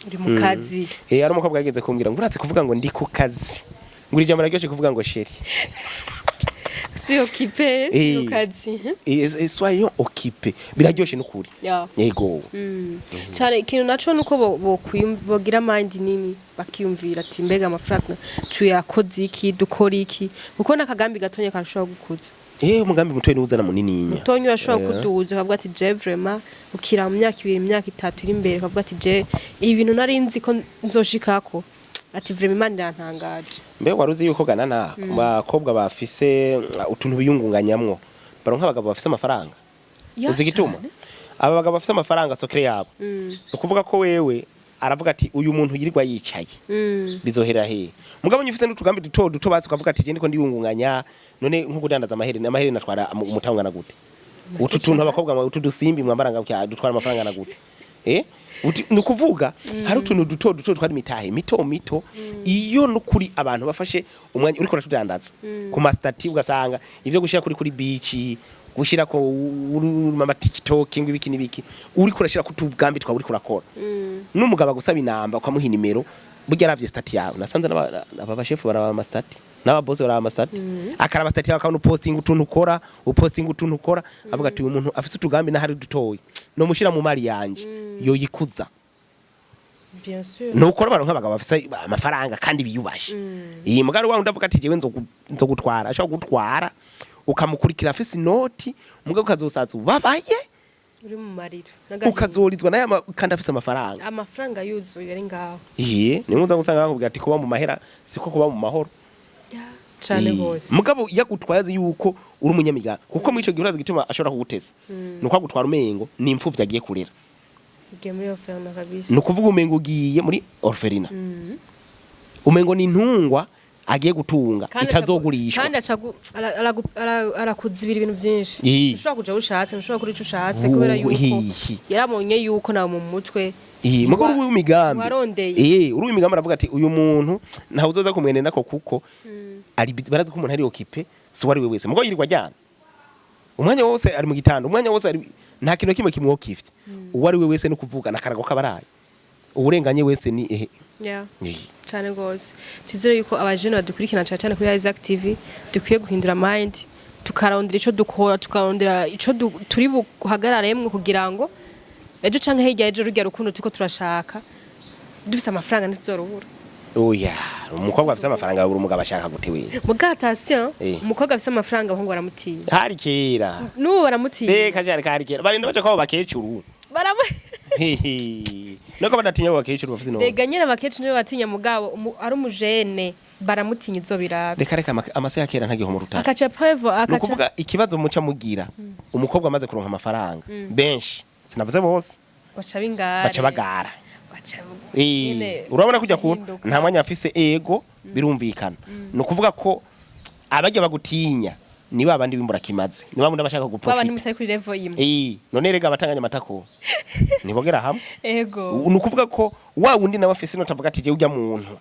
Uri mu kazi. Eh, ari umukobwa yageze kumbwira ngo uratse kuvuga ngo ndi ku kazi, ngo iri jambo raryoshe kuvuga ngo chéri. Si occupé mu kazi. Soyons occupé, biraryoshe n'ukuri. Yego. Cyane ikintu naco nuko bogira mind nini, bakiyumvira ati mbega amafaranga tuyakoze iki, dukora iki, kuko n'akagambi gatonya karashobora gukuza. Umugambi mutoyi niwuzana munininya. Mutonya urashobora kuduza, ukavuga ati je vraiment, ukira mu myaka 2, imyaka 3 iri imbere, ukavuga ati je ibi bintu nari nzi ko nzoshikako, ati vraiment Imana irantangaje. Mbe wari uzi yuko ganana ku bakobwa bafise utuntu biyungunganyamwo baronka abagabo bafise amafaranga? Ya, Uzi igituma? cane. Aba bagabo bafise amafaranga, secret yabo ni ukuvuga ko wewe aravuga ati uyu muntu yirirwa yicaye, bizohera hehe? Mugabo nyufise n'utugambi duto duto, basi ukavuga ati je ndiko ndiyungunganya. None nko kudandaza amahereni, amahereni atwara umutangana gute? Utu tuntu abakobwa utu dusimbi mwambara ngaho dutwara amafaranga na gute? Ni ukuvuga hari utuntu duto duto twari mitahe mito mito. Iyo nukuri abantu bafashe umwanya uriko uratudandaza ku ma statuts, ugasanga ivyo gushira kuri beach, gushira ko uri mama TikTok ngo ibiki n'ibiki, uriko urashira ku tugambi twawe uriko urakora, n'umugabo agusaba inamba ukamuha inimero, burya aravye statut yawe. Nasanze aba bashefu baraba ama statuts, n'aba boss baraba ama statuts, akaraba statut yawe, akabona uposting utuntu ukora, uposting utuntu ukora, avuga ati uyu muntu afise utugambi n'ahari dutoyi, no mushira mu mari yanje yoyikuza. Bien sûr. Nukora baronka abagabo bafise amafaranga kandi biyubashe. Iyi mugari wawe ndavuga ati jewe nzogutwara, ashobora gutwara ukamukurikira afise inoti, umugabo ukazosaza ubabaye. Uri mu marira n'agahinda. Ukazorizwa naye kandi afise amafaranga. Amafaranga yuzuye ari ngaho. Iye nimwe uza gusanga bakubwira ati kuba mu mahera siko kuba mu mahoro. Cane gose. Mugabo yagutwaye azi yuko uri umunyamigambi, kuko muri ico gihe urazi igituma ashobora kuguteza, nuko agutwara umengo ni imfuvyi agiye kurera. Ugiye muri orphelinat kabisa. Ni ukuvuga umengo ugiye muri orphelinat, umengo ni intungwa agiye gutunga Kandi itazogurishwa. Kandi aca arakuzibira ibintu byinshi. Ushobora kuja aho ushatse, ntushobora kuri ico ushatse kubera yuko Hihi. yarabonye yuko nawe mu mutwe Mugo uri w'imigambi. Warondeye. Uri w'imigambi aravuga ati uyu muntu ntawe uzoza kumwenena ko kuko ari barazi ko umuntu ari occupé, si uwo ari we wese. Mugo yirirwa aryamye umwanya wose, ari mu gitanda umwanya wose, ari nta kintu na kimwe kimwokifye. Uwo ari we wese no kuvuga nakarago kabaraye, uwurenganye wese ni ehe. Cyane gose. Twizere yuko abajene badukurikirana cyane cyane kuri Isaac TV dukwiye guhindura mind, tukarondera ico dukora, tukarondera ico turi buhagararemwo kugira ngo ejo canke hirya ejo rurya rukundo turiko turashaka dufise amafaranga ntituzorubura. Oya, umukobwa afise amafaranga yabura umugabo ashaka gute we? Muga attention, umukobwa afise amafaranga abahungu baramutinya. Hari kera. N'ubu baramutinya. Reka jari hari kera, barinda baca kwabo bakecuru. Baramu Hehe, nuko badatinya abo bakecuru bafise none. Rega nyene abakecuru nibo batinya, mugabo ari umujene baramutinya, izobirabe. Reka reka, amase ya kera ntagihoma urutare. Akaca prevo Ni akaca ukuvuga ikibazo muca mugira, umukobwa amaze kuronka amafaranga, benshi, sinavuze bose, baca bingare. Baca bagara. Baca nyene Urabona kujya ku baca nta mwanya afise, ego birumvikana. Ni ukuvuga ko abajya bagutinya ni ba bandi bimbura kimaze, ni ba bandi bashaka baba guprofita. Mutari kuri level imwe. None rega abatanganya amatako ntibogera hamwe. Ego. Ni ukuvuga ko wa wundi nawe afise inota avuga ati jewe ujya muntu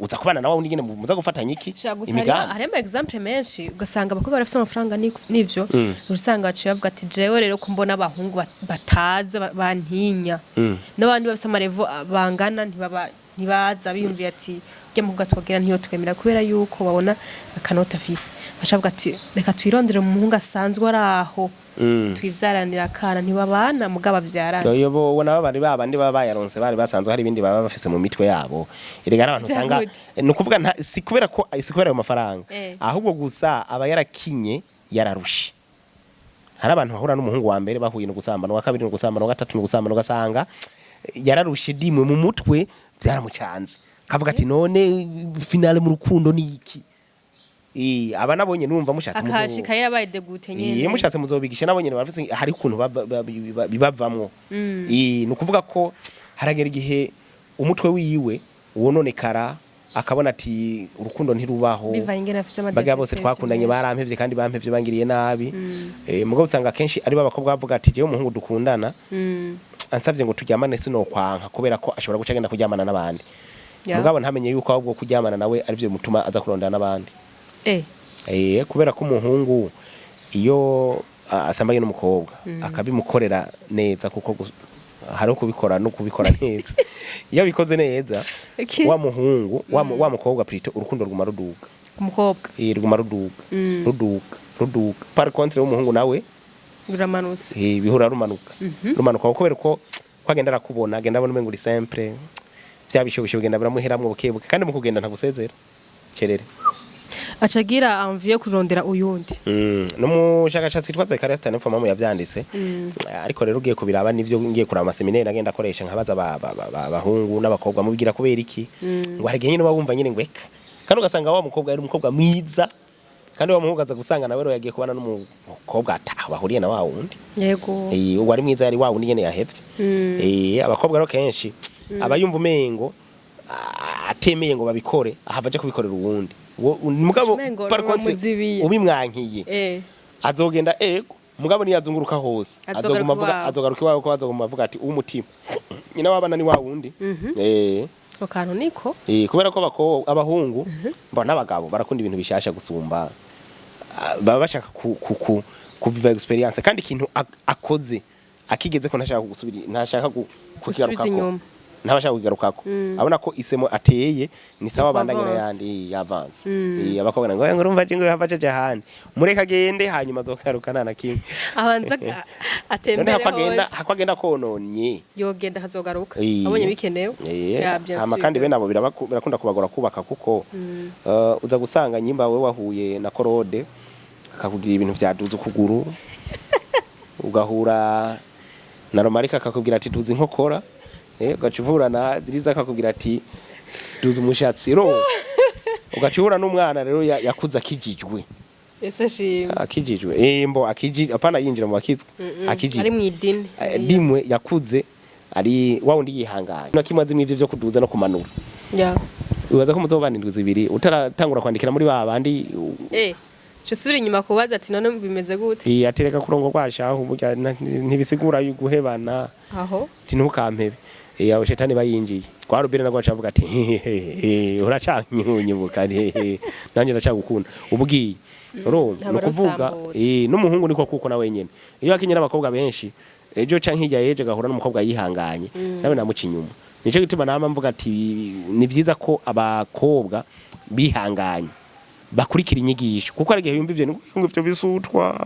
uza kubana na wa wundi nyene muza gufatanya iki? Shaka gusa hariho Imigambi. Hariho ama exemple menshi, ugasanga abakobwa barafise amafaranga n'ivyo usanga baciye bavuga ati jewe rero ko mbona abahungu bataza bantinya n'abandi bafise ama level bangana ntibaba ntibaza, biyumviye ati ujya mukobwa twogera ntiyo twemera kubera yuko babona akanota afise, baca bavuga ati reka twirondere umuhungu asanzwe ari aho twivyaranira akana. Ntibabana mugabo bavyarana. Yo bo nabo bari babandi baba bayaronse bari basanzwe hari ibindi baba bafise mu mitwe yabo. Erega hari abantu Vya usanga gute? ni ukuvuga si kubera ko, si kubera ayo mafaranga, ahubwo gusa aba yarakinye yararushe. Hari abantu bahura n'umuhungu wa mbere bahuye no gusambana, wa kabiri no gusambana, wa gatatu no gusambana, ugasanga yararushe dimwe mu mutwe byaramucanze, kavuga ati none finale mu rukundo ni iki? Aba nabonye numva mushatse muzo Akahashika yarabaye dégoûté nyene. Mushatse muzobigisha, nabo nyene barafise hari ukuntu bibavamwo. Ni ukuvuga ko haragera igihe umutwe wiwe wononekara, akabona ati urukundo ntirubaho. Bivanye ingene afise ama Baga bose depression twakundanye menshi. Barampevye kandi bampevye bangiriye nabi. Mugabo usanga akenshi ari abakobwa bavuga ati jewe umuhungu dukundana ansavye ngo turyamane sinokwanka kubera ko ashobora guca agenda kuryamana n'abandi. Mugabo ntamenye yuko ahubwo kuryamana nawe arivyo bimutuma aza kurondana n'abandi. Kubera ko umuhungu iyo asambanye n'umukobwa akabimukorera neza, kuko hariho kubikora no kubikora neza, iyo abikoze neza wa muhungu wa mukobwa plutôt, urukundo ruguma ruduga. Umukobwa. Ruguma ruduga, ruduga, ruduga. Par contre w'umuhungu nawe Biramanutse. Bihura rumanuka, rumanuka, kubera ko agenda arakubona, agenda abona umengo uri simple, vya bishobisho bigenda biramuheramwo buke buke, kandi mu kugenda ntagusezera cerere. Acagira envie yo kurondera uyundi. N'umushakashatsi witwa Zekaria Stanford yavyanditse. Ariko rero ugiye kubiraba nivyo, ngiye kuraba ama séminaire agenda akoresha nkabaza abahungu n'abakobwa mubwira kubera iki, ngo hari igihe nyine uba wumva nyine ngo eka, kandi ugasanga wa mukobwa ari umukobwa mwiza, kandi wa muhungu aza gusanga nawe rero yagiye kubana n'umukobwa ataho bahuriye na wa wundi. Uwo ari mwiza yari wa wundi nyene yahevye. Abakobwa rero kenshi aba yumva umengo atemeye ngo babikore, ahava aja kubikorera uwundi. Mugabo Umengo par contre bamuzibiye. Ubimwankiye azogenda, ego, mugabo niyazunguruka hose Azogaruka azoguma avuga iwawe. Azogaruka iwawe, ko azoguma avuga ati uw'umutima nyina w'abana ni wa wundi. Ako kantu niko. Kubera ko abahungu mbona n'abagabo barakunda ibintu bishasha gusumba. Baba bashaka ku kuviva experience, kandi ikintu akoze akigeze ko ntashaka gusubira, ntashaka Gusubiza kukigarukako. inyuma. Ntabashaka kukigarukako, abona ko isemo ateye ni sawa, bandanye Avance. n'ayandi y'avance. Abakobwa ngo ngo urumva je ngo yava aje ahandi, mureka agende, hanyuma azogaruka nta na kimwe. Abanza None atembere hako agenda hose. Hako agenda kononye. Yogenda akazogaruka abonye bikenewe. Eh, Ya, bien hama sûr. kandi bene abo birakunda kubagora kubaka, kuko uza gusanga nyimba we wahuye na korode akakugira ibintu vyaduza ukuguru, ugahura na Romarika akakubwira ati duza inkokora, ugaca uhura na Diriza akakubwira ati duza umushatsi ro, ugaca uhura n'umwana rero yakuze akijijwe. Ese shimwe. Akijijwe, mbo akiji apana yinjira mu bakizwa, akijijwe Ari mu idini. Dimwe yakuze Ari wa wundi yihanganye na kimwe azimwe ivyo vyo kuduza no kumanura. Wibaza ko muzobana indwi 2 utaratangura kwandikira muri ba bandi? Cyo inyuma kubaza ati none bimeze gute? Atereka kurongo kwashaho burya ntibisigura guhebana. Aho. Ati ntukampebe. Abo shetani bayinjiye kwa Rubere nagwa acavuga ati uracanknyunyibuka, nanjye ndacagukunda ubwiye. Urumva, ni ukuvuga n'umuhungu niko, kuko na wenyene iyo akinye n'abakobwa benshi, ejo canke hirya yeje gahura n'umukobwa yihanganye, nawe namuca inyuma. Nico gituma nama mvuga ati ni vyiza ko abakobwa bihanganye bakurikira inyigisho, kuko hari igihe yumva ivyo ngo ivyo bisutwa.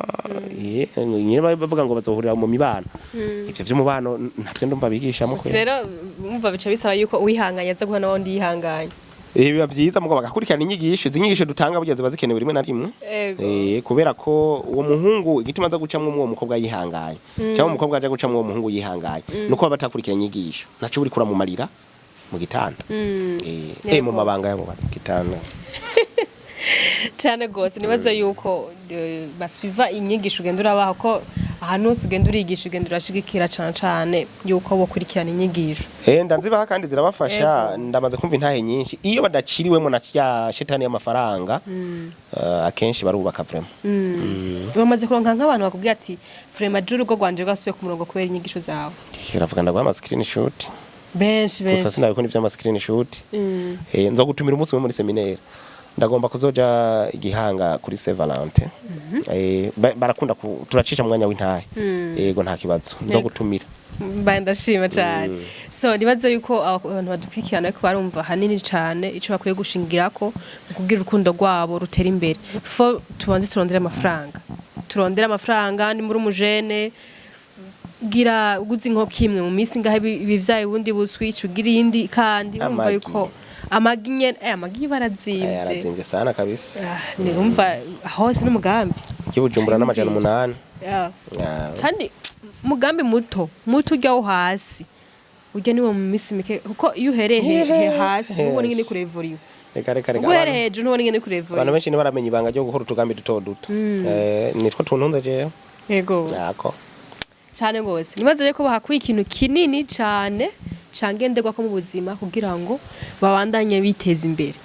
Nyine bavuga ngo bazohurira mu mibano, ivyo vy'umubano ntavyo ndumva bigishamo. Ati rero umva, bica bisaba yuko uwihanganye aza guha n'uwundi yihanganye. Biba vyiza mugabo bagakurikirana inyigisho. Izi nyigisho dutanga burya ziba zikenewe rimwe na rimwe. Kubera ko uwo muhungu igituma aza gucamwo uwo mukobwa yihanganye, cyangwa umukobwa aja gucamwo uwo muhungu yihanganye, nuko baba batakurikira inyigisho. Naco uri kuramumarira mu gitanda, mu mabanga yabo mu gitanda. Cyane gose. Nibaza yuko basuiva inyigisho ugenda urabaha, ko ahantu hose ugenda urigisha, ugenda urashigikira cane cane yuko bokurikirana inyigisho. Ndanzibaha kandi zirabafasha. Ndamaze kumva intahe nyinshi iyo badaciriwemo na ya shetani y'amafaranga, akenshi barubaka vraiment. Bamaze kuronka nk'abantu bakubwira ati vraiment je urugo rwanje rwasubiye ku murongo kubera inyigisho zawe? Iravuga ndaguha ama screenshot. Benshi. Gusa Benshi. sinabikunda ivy'ama screenshot. Nzogutumira umunsi umwe muri séminaire. Ndagomba kuzoja igihanga kuri Saint Valentin. Barakunda turacisha mu mwanya w'intahe. Yego, nta kibazo. Nzogutumira. Mbaye ndashima cyane. So nibaze yuko abantu badukurikirana ariko barumva hanini cyane ico bakwiye gushingirako mu kugira urukundo rwabo rutera imbere. Fo tubanze turondere amafaranga, turondere amafaranga. Ni muri umujene, gira uguze inkoko imwe mu minsi ngahe ibivyaye ubundi buswi, ugira iyindi kandi urumva Amagi. yuko amagi nyene, amagi barazimvye. Arazimvye sana kabisa. Ah, ni umva hose n'umugambi. Kibujumbura n'800. Yeah. Ah, Kandi umugambi muto muto ujya wo hasi ujya niwo mu minsi mike, kuko iyo uhereye hasi ntubona ingene kurevuriwe. Reka reka reka. Ubwo uhereye hejuru ntubona ingene Abantu kurevuriwe. benshi ntibaramenya ibanga ryo gukora utugambi duto duto. Nitwo tuntunze jewe. Yego. Yako. Cyane gose. Nibaze rero ko bahakuye ikintu kinini cyane cangenderwa ko mu buzima kugira ngo babandanye biteza imbere.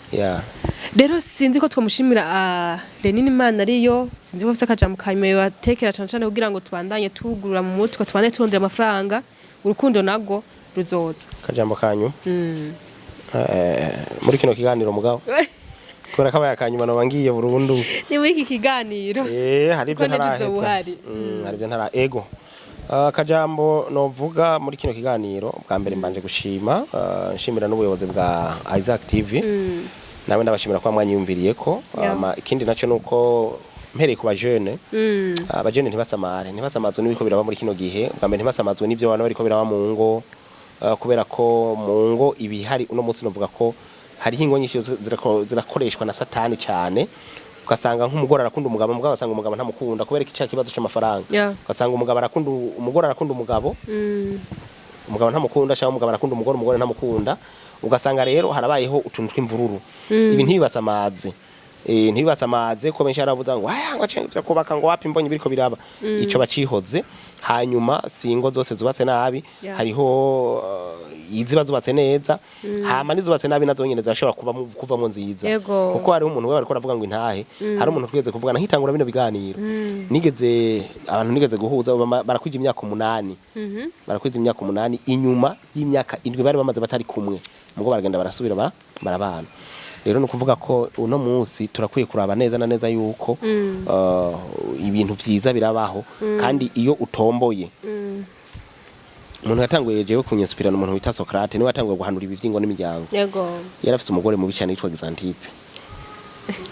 Rero sinzi ko twamushimira Lenine Imana ariyo, sinzi ko afise akajambo kanyuma batekera cane cane kugira ngo tubandanye tugurura mu mutwe, tubandanye turondera amafaranga, urukundo narwo ruzoza. Kajambo kanyu. Muri kino kiganiro mugabo. Kubera kabaye akanyuma noba ngiye burundu. Ni muri iki kiganiro. Hari ibyo Kuko n'ejo ntaraheza. uzoba uhari. Hari ibyo ntara ego. Akajambo novuga muri kino kiganiro, bwa mbere mbanje gushima, nshimira n'ubuyobozi bwa Isaac TV. Nawe ndabashimira ko mwanyiyumviriye ko. Ikindi naco nuko mpereye ku bajene, abajene ntibasamare, ntibasamazwe n'ibiko biraba muri kino gihe. Bwa mbere ntibasamazwe n'ivyo abantu bariko biraba mu ngo, kubera ko mu ngo ibihari uno munsi novuga ko hariho ingo nyinshi zirakoreshwa na satani cyane, ugasanga nk'umugore arakunda umugabo, mugabo asanga umugabo ntamukunda kubera iki kibazo c'amafaranga. Ugasanga umugabo arakunda umugore, arakunda umugabo, umugabo ntamukunda, cyangwa umugabo arakunda umugore, umugore ntamukunda. Ugasanga rero harabayeho utuntu tw'imvururu. Ibi ntibibasamaze, ntibibasamaze ko benshi harabuza ngo aya ngo cenga ivyo kubaka ngo wapi mbonye biriko biraba. Ico bacihoze. Hanyuma si ingo zose zubatse nabi. Hariho iziba zubatse neza, hama nizubatse nabi nazo nyene zashobora kuvamo nziza. Kuko hariho umuntu we bariko aravuga ngo intahe, hari umuntu twigeze kuvugana nkitangura bino biganiro, nigeze abantu nigeze guhuza barakwija imyaka 8, barakwiza imyaka 8 inyuma y'imyaka 7 bari bamaze batari kumwe, mugo baragenda barasubira barabana. Rero ni ukuvuga ko uno munsi turakwiye kuraba neza na neza yuko ibintu vyiza birabaho. Kandi iyo utomboye, umuntu yatanguye jewe kunyinspira umuntu wita Socrate, niwe yatanguye guhanura ibi vy'ingo n'imiryango. Yari afise umugore mubi cyane yitwa Xantippe.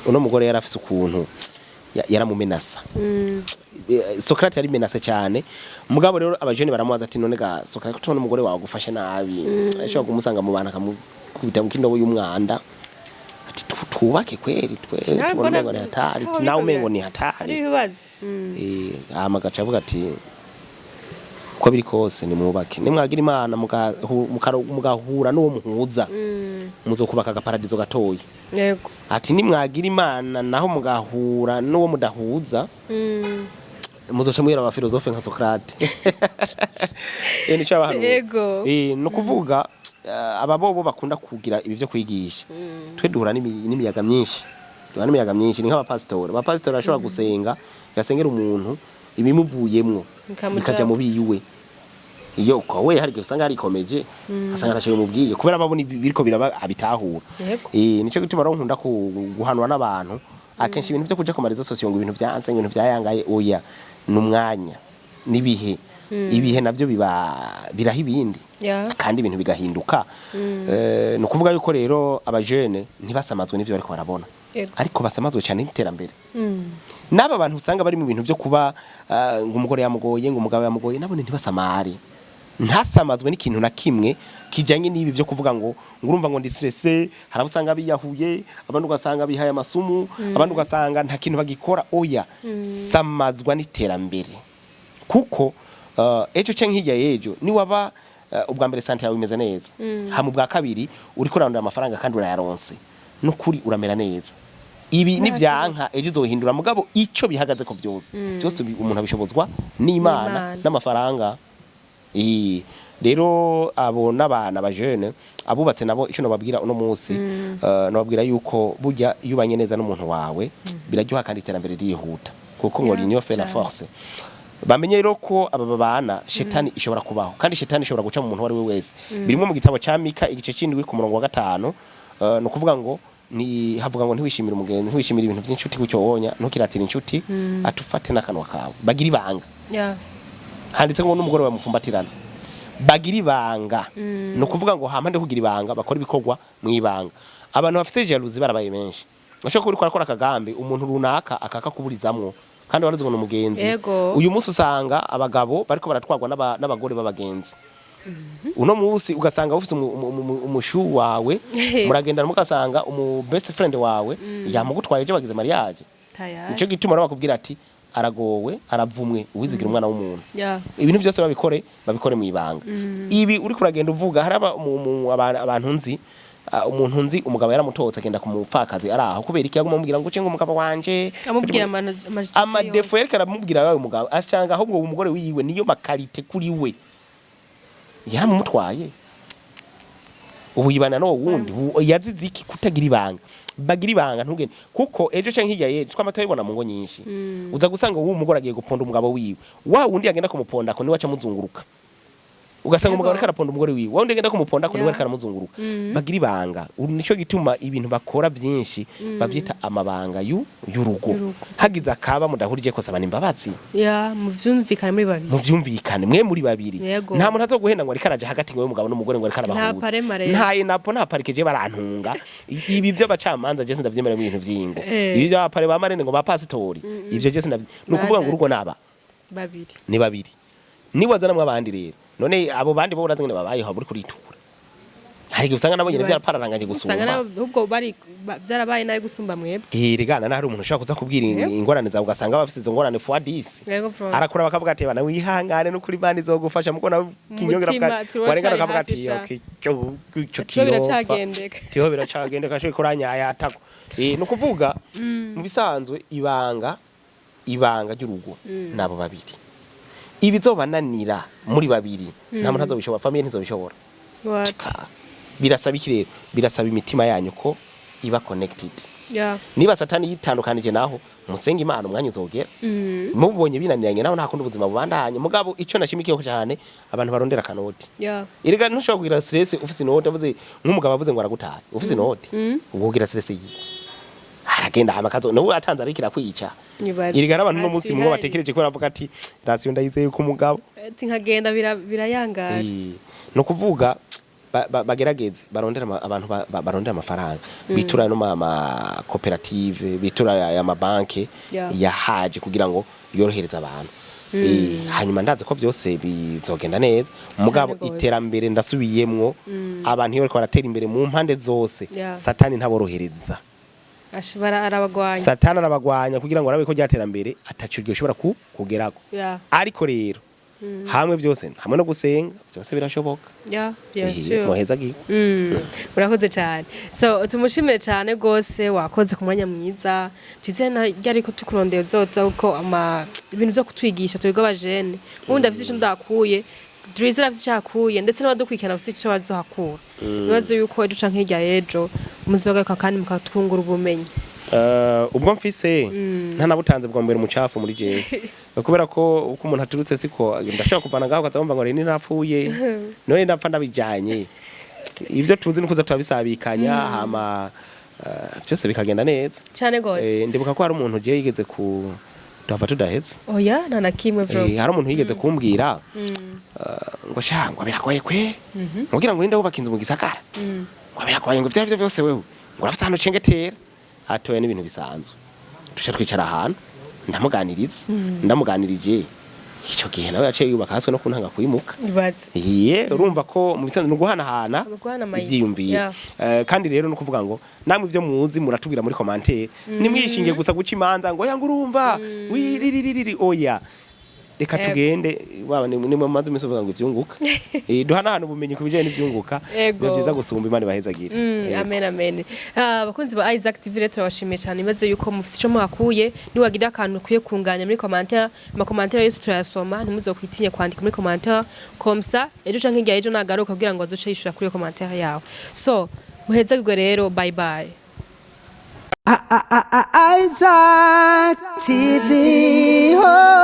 Uno mugore yari afise ukuntu yaramumenasa. Socrate yari menase cyane. Mugabo rero abajene baramubaza ati none ga Socrate, ko tubona umugore wawe agufashe nabi, ashobora kumusanga mu bantu akamukubita mu kindobo y'umwanda, ati twubake kweri twe Nawe tubona mbona umengo ni hatari, ati taho nawe biriko umengo ni ari hatari. ibibazo. Hama agaca avuga ati uko biri kose nimwubake, nimwagira Imana mugahura n'uwo muhuza, muzokubaka agaparadizo gatoyi. Ati nimwagira Imana naho mugahura n'uwo mudahuza, Muzoca mwira abafilozofe nka Socrate. Nico abahanura. No kuvuga aba bobo bakunda kugira ibi vyo kwigisha, twe duhura n'imiyaga myinshi, duhura n'imiyaga myinshi. Ni nk'abapasitori. Abapasitori bashobora gusenga, gasengera umuntu, ibimuvuyemwo bikamuja bikaja mu biwe. Iyo we hari igihe usanga yarikomeje, asanga ntacyo bimubwiye kubera babona biriko biraba abitahura. Nico gituma rero nkunda guhanura n'abantu akenshi ibintu vyo kuja ku ma réseaux sociaux ngo ibintu vyanse, ngo ibintu vyayangaye. Oya, ni umwanya n'ibihe. Ibihe navyo biba biraha ibindi kandi ibintu bigahinduka. Ni ukuvuga yuko rero abajene ntibasamazwe n'ivyo bariko barabona, ariko basamazwe cyane n'iterambere. N'aba bantu usanga bari mu bintu vyo kuba ngo umugore yamugoye, ngo umugabo yamugoye, nabone ntibasamare, ntasamazwe n'ikintu na kimwe kijanye n'ibi vyo kuvuga ngo urumva ngo ndi stressé. Hari abo usanga biyahuye, abandi ugasanga bihaye amasumu, abandi ugasanga nta kintu bagikora. Oya, samazwa n'iterambere, kuko ejo canke hirya y'ejo niwaba ubwa mbere santé yawe imeze neza, hama ubwa kabiri uriko urarondera amafaranga kandi urayaronse, n'ukuri uramera neza. Ibi nivyanka ejo uzohindura, mugabo ico bihagaze ko vyose byose umuntu abishobozwa n'Imana N'Imana. n'amafaranga. Rero abo n'abana bajene abubatse nabo, ico nobabwira uno munsi, nobabwira yuko burya iyo ubanye neza n'umuntu wawe biraryoha kandi iterambere ririhuta, kuko ngo l'union fait la force. Bamenye rero ko aba babana shetani ishobora kubaho, kandi shetani ishobora guca mu muntu uwo ari we wese. Birimo mu gitabo ca Mika igice c'indwi ku murongo wa 5. Ni ukuvuga ngo ni havuga ngo ntiwishimire umugenzi, ntiwishimire ibintu by'inshuti gutyo wonya, ntukiratire inshuti, atufate n'akanwa kawe. Bagira ibanga. Handitse ngo n'umugore bamufumbatirana. Bagira ibanga, ni ukuvuga ngo hampande kugira ibanga bakora ibikorwa mu ibanga. Abantu bafite jalousie barabaye benshi. Ushobora kuba uriko arakora akagambi, umuntu runaka akakakuburizamwo kandi warazi ngo ni umugenzi. Uyu munsi usanga abagabo bariko baratwarwa n'abagore b'abagenzi. Uno munsi ugasanga ufite umushu wawe, muragendana, mugasanga umu best friend wawe yamugutwaye, ejo bagize mariage. Tayari. Nico gituma rero bakubwira ati aragowe, aravumwe uwizigira umwana w'umuntu. Ibintu byose babikore mu ibanga. Ibi uri kuragenda uvuga, hari abantu nzi, umuntu nzi umugabo yaramutotse, agenda ku mupfakazi ari aho. Kubera iki? Yaguma amubwira ngo uce ngo umugabo wanje amubwira amajipo ama défauts yose. Yariko aramubwira yawe umugabo, asanga ahubwo umugore wiwe niyo ma qualités kuri we. Yaramumutwaye, ubu yibana n'uwo wundi. Ubu yazize iki? Kutagira ibanga. Bagira ibanga, ntugende, kuko ejo canke hirya y'ejo twama turabibona mu ngo nyinshi, uza gusanga uwo umugore agiye guponda umugabo wiwe, wa wundi yagenda kumuponda ko niwe aca amuzunguruka. Ugasanga umugabo ariko araponda umugore wiwe, wa wundi agenda kumuponda ko niwe ariko aramuzunguruka. Bagira ibanga. Ubu nico gituma ibintu bakora byinshi bavyita amabanga y'urugo. Y'urugo. Hagize akaba mudahurije ko, sabana imbabazi. Ya, muvyumvikane muri babiri. Muvyumvikane mwe muri babiri. Nta muntu azoguhenda ngo ariko araja hagati ngo umugabo n'umugore ngo ariko arabahuza. Nta parema rero. Nta inapo, nta parquet. Je barantunga. Ibi by'abacamanza je sindavyemera mu bintu vy'ingo. Ibi by'abapare ba marene ngo ba pasitori, ivyo je sindavye. Ni ukuvuga ngo urugo naba babiri. Ni babiri. Niwazanamwe abandi rero, none abo bandi bo urazi ngene babayeho, buri kuritura. Hari igihe usanga nabo nyene Ibaze. vyarapararanganye Usanga gusumba. Ahubwo bari vyarabaye nabi gusumba mwebwe. Erega na hari umuntu ushobora kuza kubwira ingorane zawe, ugasanga bafise izo ngorane fois 10. Yego front. Arakura bakavuga ati bana wihangane n'ukuri Imana izogufasha, muko nawe kinyongera Umutima bwa warengana turacari ukavuga hafi ati sha. okay, cyo cyo Tiho kirofa. Biracagendeka. Tiho biracagendeka cyo kuranyaya atako. Ni ukuvuga mu bisanzwe ibanga ry'urugo nabo babiri. Ibizobananira muri babiri nta muntu azobishobora, famille ntizobishobora. What? Ka. Birasaba iki rero? Birasaba imitima yanyu ko iba connected. Niba Satani yitandukanije, naho musenge Imana, umwanya uzogera. Mubonye binaniranye, naho nta kundi, ubuzima bubandanye. Mugabo ico nashimikiyeho cyane, abantu barondera akanoti. Erega ntushobora kugira stress ufise inoti. Avuze nk'umugabo avuze ngo aragutaye ufise inoti, ubwo ugira stress yiki? Aragenda hama kazo nawe atanze ariko irakwica. Ibaze. Erega n'abantu no munsi Ration mwo ihari. batekereje ko baravuga ati ration ndayizeye ku mugabo. Ati nkagenda birayangara. No kuvuga bagerageze barondera abantu barondera amafaranga, bitura no ma koperative, bitura ya mabanke yahaje kugira ngo yorohereze abantu. Hanyuma ndazi ko byose bizogenda neza. Mugabo Cane gose. iterambere, ndasubiyemwo, abantu iyo bariko baratera imbere mu mpande zose, Satani ntaborohereza. Ashobora arabagwanya. Satani arabagwanya kugira ngo arabe ko ryaterambere ataco ryoshobora kugerako. Ariko rero Hamwe byose, hamwe no gusenga, byose birashoboka. Ya, bien sûr. Muhezagirwe. Murakoze cyane. So tumushimire cyane gose, wakoze ku mwanya mwiza. Twizeye na ryari ko tukurondeye uzoza, kuko ama ibintu byo kutwigisha twebwe abajene, ubundi afise ico ndakuye, Drizzy afise ico akuye, ndetse n'abadukurikirana bafise ico bazohakura. Ibibazo yuko ejo canke hirya y'ejo muzogaruka kandi mukatwungura ubumenyi. Ubwo mfise ntanabutanze bwa mbere umucafu muri jewe, kubera ko uko umuntu aturutse siko ndashobora kuvana ngaho ukaza wumva ngo rero narapfuye, none ndapfa ndabijanye. Ivyo tuzi nukuza turabisabikanya, hama vyose bikagenda neza. Cyane gose. Ndibuka ko hari umuntu je yigeze ku tuhava tudahetse. Oya, nta na kimwe bro. Hari umuntu yigeze kumbwira ngo sha, ngo biragoye kweri, ngo urinde wubaka inzu mu gisagara, ngo biragoye, ngo ivyo arivyo vyose wewe ngo urafise ahantu ucengetera atoya n'ibintu bisanzwe. Tuca twicara ahantu, ndamuganiriza, ndamuganirije ico gihe nawe yaciye yubaka haswe no kuntanga kwimuka. Ibaze. Iye, urumva ko mu bisanzwe ni uguhanahana Ni uguhana amayidi. ivyiyumviro. Kandi rero no kuvuga ngo namwe ivyo muzi muratubwira muri commentaire, nimwishingiye gusa guca imanza ngo oya, ngo urumva wiriririri, oya, reka tugende waba ni mu mazi imisi uvuga ngo ivyunguka. Duhanahana ubumenyi ku bijanye n'ivyunguka. Ego. Biba vyiza gusumba. Imana ibahezagire. Amen, amen. Abakunzi ba Isaac TV rero turabashimiye cyane. Imaze yuko mufite ico mwakuye, niwagira akantu ukwiye kunganya muri commentaire, ama commentaire yose turayasoma, ntimuzokwitinye kwandika muri commentaire, comme ça ejo canke hirya ejo nagaruka kugira ngo azoce yishura kuri iyo commentaire yawe. So muhezagirwe rero, bye bye. Isaac TV. Oh.